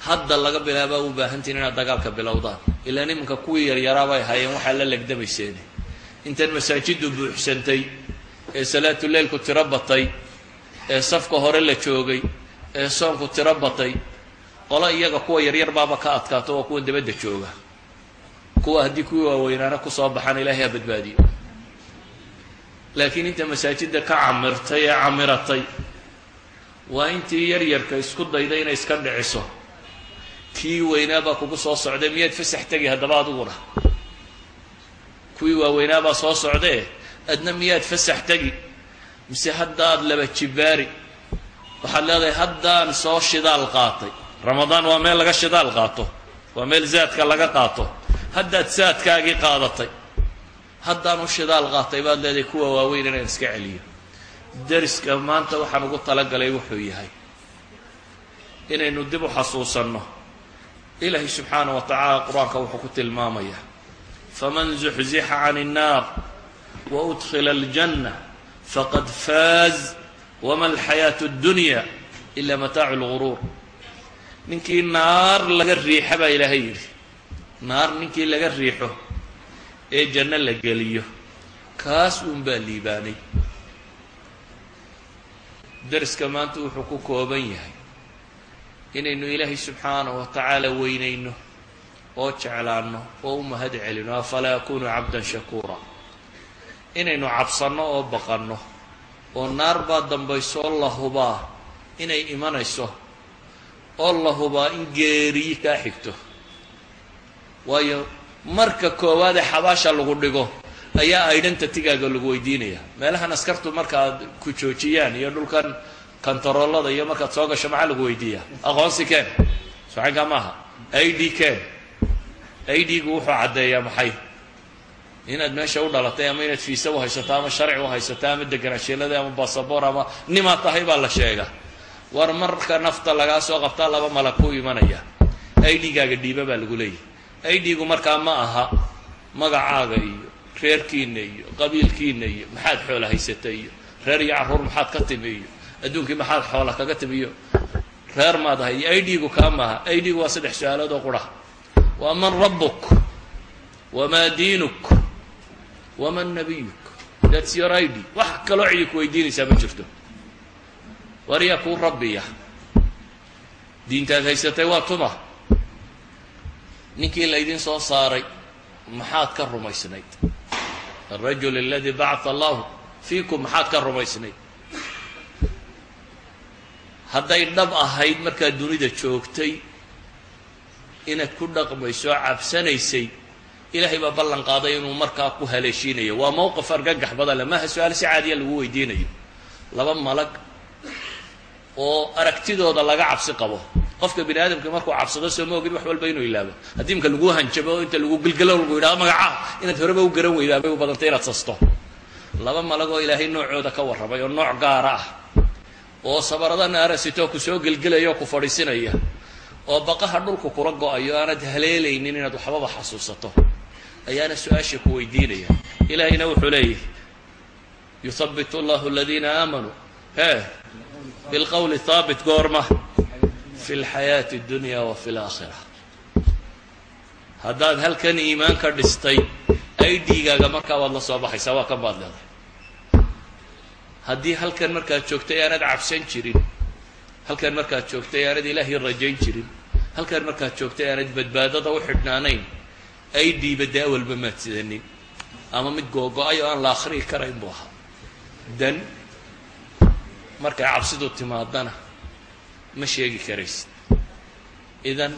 hadda laga bilaabaa u baahantiin inaad dagaalka bilowdaan, ilaan iminka kuwii yaryaraa bay ahaayeen waxaa la legdamayseen. Intan masaajiddu buuxsantay ee salaatuleilku tiro batay ee safka hore la joogay ee soonku tiro batay, qolo iyaga kuwa yaryar baaba ka adkaato waa kuwan dabadda jooga. Kuwa haddii kuwii waaweynaana kusoo baxaan Ilaahay ha badbaadiyo. Laakiin inta masaajidda ka camirtay ee camiratay waa intii yaryarka isku dayda inay iska dhiciso. Kii weynaabaa kugu soo socday, miyaad fasax tegi haddaba adiguna? Kuwii waaweynaabaa soo socdee adna miyaad fasax tegi? Mise haddaad laba jibaari waxaad leedahay haddaan soo shidaal qaatay. Ramadaan waa meel laga shidaal qaato, waa meel zaadka laga qaato. Haddaad saadkaagii qaadatay, haddaan u shidaal qaatay baad leedahay kuwa waaweyn inaan iska celiyo. Dariska maanta waxaan ugu talagalay wuxuu yahay inaynu dib u xasuusanno Ilaahay subxaana wa tacaala qur-aanka wuxuu ku tilmaamayaa faman zuxzixa can innaar wa udkhila aljanna faqad faaz wama alxayaatu addunya ila mataacu lguruur. Ninkii naar laga riixa baa Ilaahay yidhi, naar ninkii laga riixo ee janno la geliyo kaas uunbaa liibaanay. Dariska maanta wuxuu ku kooban yahay Inaynu Ilaahay subxaanahu wa tacaala weynayno oo jeclaanno oo u mahad celino, afalaa akunu cabdan shakuura. Inaynu cabsanno oo baqanno oo naar baa dambayso oo la hubaa inay imanayso, oo la hubaa in geeriyi kaa xigto. Waayo, marka koowaadee xabaasha lagu dhigo ayaa identity-gaaga lagu weydiinaya. Meelahan askartu markaad ku joojiyaan iyo dhulkan kantaroolada iyo markaad soo gasho, maxaa lagu weydiiyaa? Aqoonsi keen, soxankaa maaha? ID keen. ID-gu wuxuu caddeeyaa maxay? Inaad meesha u dhalatay, ama inaad fiisa u haysato, ama sharci u haysato, ama deganaansheelada, ama basaboor, ama nimaad tahay baa la sheega. War marka nafta lagaa soo qabtaa, laba malag ku imanaya, ID-gaaga dhiiba baa lagu leeyahy. ID-gu markaa ma aha magacaaga iyo reerkiina iyo qabiilkiina iyo maxaad xoola haysata iyo reer iyo carruur maxaad ka timi iyo adduunkii maxaad xoola kaga timi iyo reer maad ahay. ID-gu kaa maaha. ID-gu waa saddex su-aalood oo qura: waa man rabbuk, wamaa diinuk, waman nabiyuk. That's your ID. Wax kaloo cidi ku weydiinaysaa ma jirto. War yaa kuu rabbiya? Diintaad haysatay waa tuma? Ninkii laydin soo saaray maxaad ka rumaysnayd? Alrajul aladi bacatha allahu fiikum, maxaad ka rumaysnayd? Hadday dhab ahayd markaad dunida joogtay inaad ku dhaqmayso oo cabsanaysay, Ilaahay baa ballan qaaday inuu markaa ku haleeshiinayo. Waa mowqif argagax badan le. Maaha su-aal si caadiya lagu weydiinayo. Laba malag oo aragtidooda laga cabsi qabo. Qofka bini aadamka markuu cabsado, soo ma ogin wax walba inuu ilaabo? Haddii imka lagu hanjabo oo inta lagu gelgelo lagu yidhahdo magacaa, inaad horeba u garan weydaa bay u badantay, inaad sasto. Laba malag oo Ilaahay noocooda ka warramay oo nooc gaara ah oo sabarada naara sitoo ku soo gelgelaya oo ku fadhiisinaya oo baqaha dhulku kula go-ayo, aanad haleelaynin inaad waxbaba xasuusato, ayaana su-aasha ku weydiinaya. Ilaahayna wuxuu leeyahy: yuthabbit allahu aladiina aamanuu he bilqowli thaabit. Goorma? Fi lxayaati اddunya wa fi laakhira. Haddaad halkan iimaan ka dhistay, ID-gaaga markaa waad la soo baxaysaa, waa kan baad leedahay. Haddii halkan markaad joogtay aanad cabsan jirin, halkan markaad joogtay aanad Ilaahay rajayn jirin, halkan markaad joogtay aanad badbaadada u xidhnaanayn, ID-ba dee awalba maad sidanin, ama mid googo-ay oo aan la akhriyi karayn buu ahaa. Dan markay cabsidu timaadana ma sheegi karaysid. Idan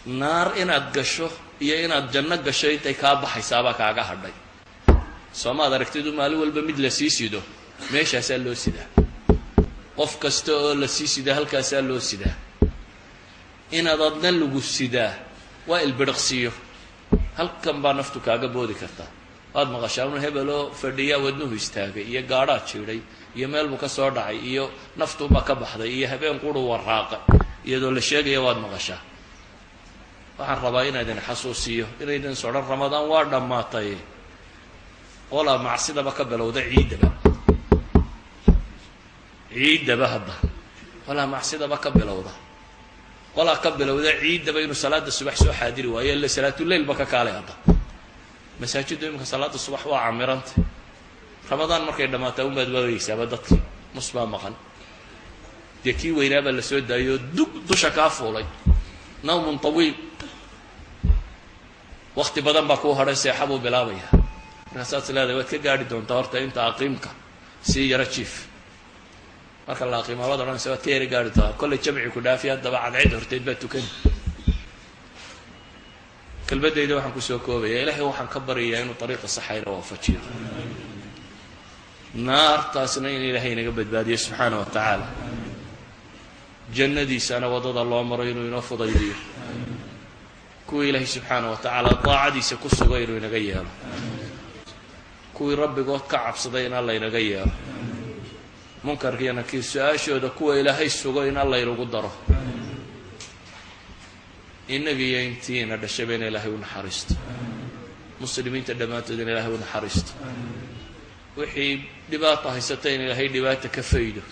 naar inaad gasho iyo inaad janno gasho intay kaa baxaysaabaa kaaga hadhay. Soomaad aragtidu maalin walba mid la sii sido, meeshaasaa loo sidaa. Qof kasta oo la sii sidaa, halkaasaa loo sidaa. Inaad adna lagu sidaa waa ilbiriqsiyo. Halkan baa naftu kaaga boodi kartaa. Waad maqashaa un hebel oo fadhiyaa wadnuhu istaagay, iyo gaadhaa jiidhay, iyo meel buu ka soo dhacay, iyo naftuunbaa ka baxday, iyo habeen quru waraaqay, iyadoo la sheegaya waad maqashaa. Waxaan rabaa inaydin xasuusiyo inaydin sodhan Ramadaan waa dhammaatay. Qolaa macsidaba ka bilowda ciiddaba, ciiddaba hadda qolaa macsidaba ka bilowda, qolaa ka bilowda ciiddaba inuu salaada subax soo xaadiri waayo, illa salaatuleyl ba ka kaalay. Hadda masaajiddu iminka salaada subax waa camiranta. Ramadaan markay dhammaataa unbaad waagaysaaba dadkii mus baa maqan. Dee kii weynaabaa la soo daayoo dug dusha kaa fuulay. Nawmun tawiil, wakti badan baa kuu hadhay, seexa buu bilaabaya. Markaasaad is leedahay waad ka gaadhi doontaa horta inta aqiimka sii yaro jiif. Marka la aqiimaa waad odhanaysa waad ka yara gaadhi doontaa, kollay jamci ku dhaafi, haddaba cadceed horteed baa tukani. Kelmadayda waxaan kusoo koobaya: Ilaahay waxaan ka baryayaa inuu ariiqa saxayna waafajiyo, naartaasna in Ilaahay inaga badbaadiyo subxaana wa tacaala, jannadiisana waddada loo maro inuu inoo fudaydiyo, kuwii Ilaahay subxaana wa tacaala daacadiisa ku sugay inuu inaga yeelo, kuwii rabbigood ka cabsaday in Alla inaga yeelo, munkarkiiyo nakiir su-aashooda kuwa Ilaahay sugo in Alla inagu daro, innaga iyo intiina dhashayba in Ilaahay u naxariisto, muslimiinta dhammaantood in Ilaahay u naxariisto, wixii dhibaata haysata in Ilaahay dhibaata ka faydo,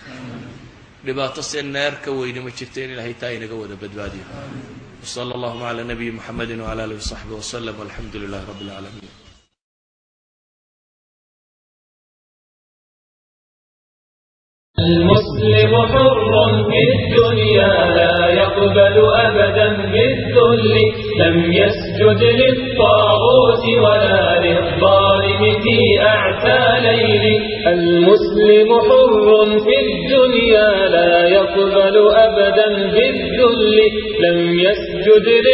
dhibaato se naar ka weyne ma jirta, in Ilahay taa inaga wada badbaadiyo. Wsala allahuma cala nabiyi muxamedi wcala alihi wasaxbi waslem, walxamdu lilahi rabbi اlcaalamiin. المسلم حر في الدنيا لا يقبل أبدا بالذل، لم يسجد للطاغوت ولا للظالم في أعتى ليل. المسلم حر في الدنيا لا يقبل أبدا بالذل، لم يسجد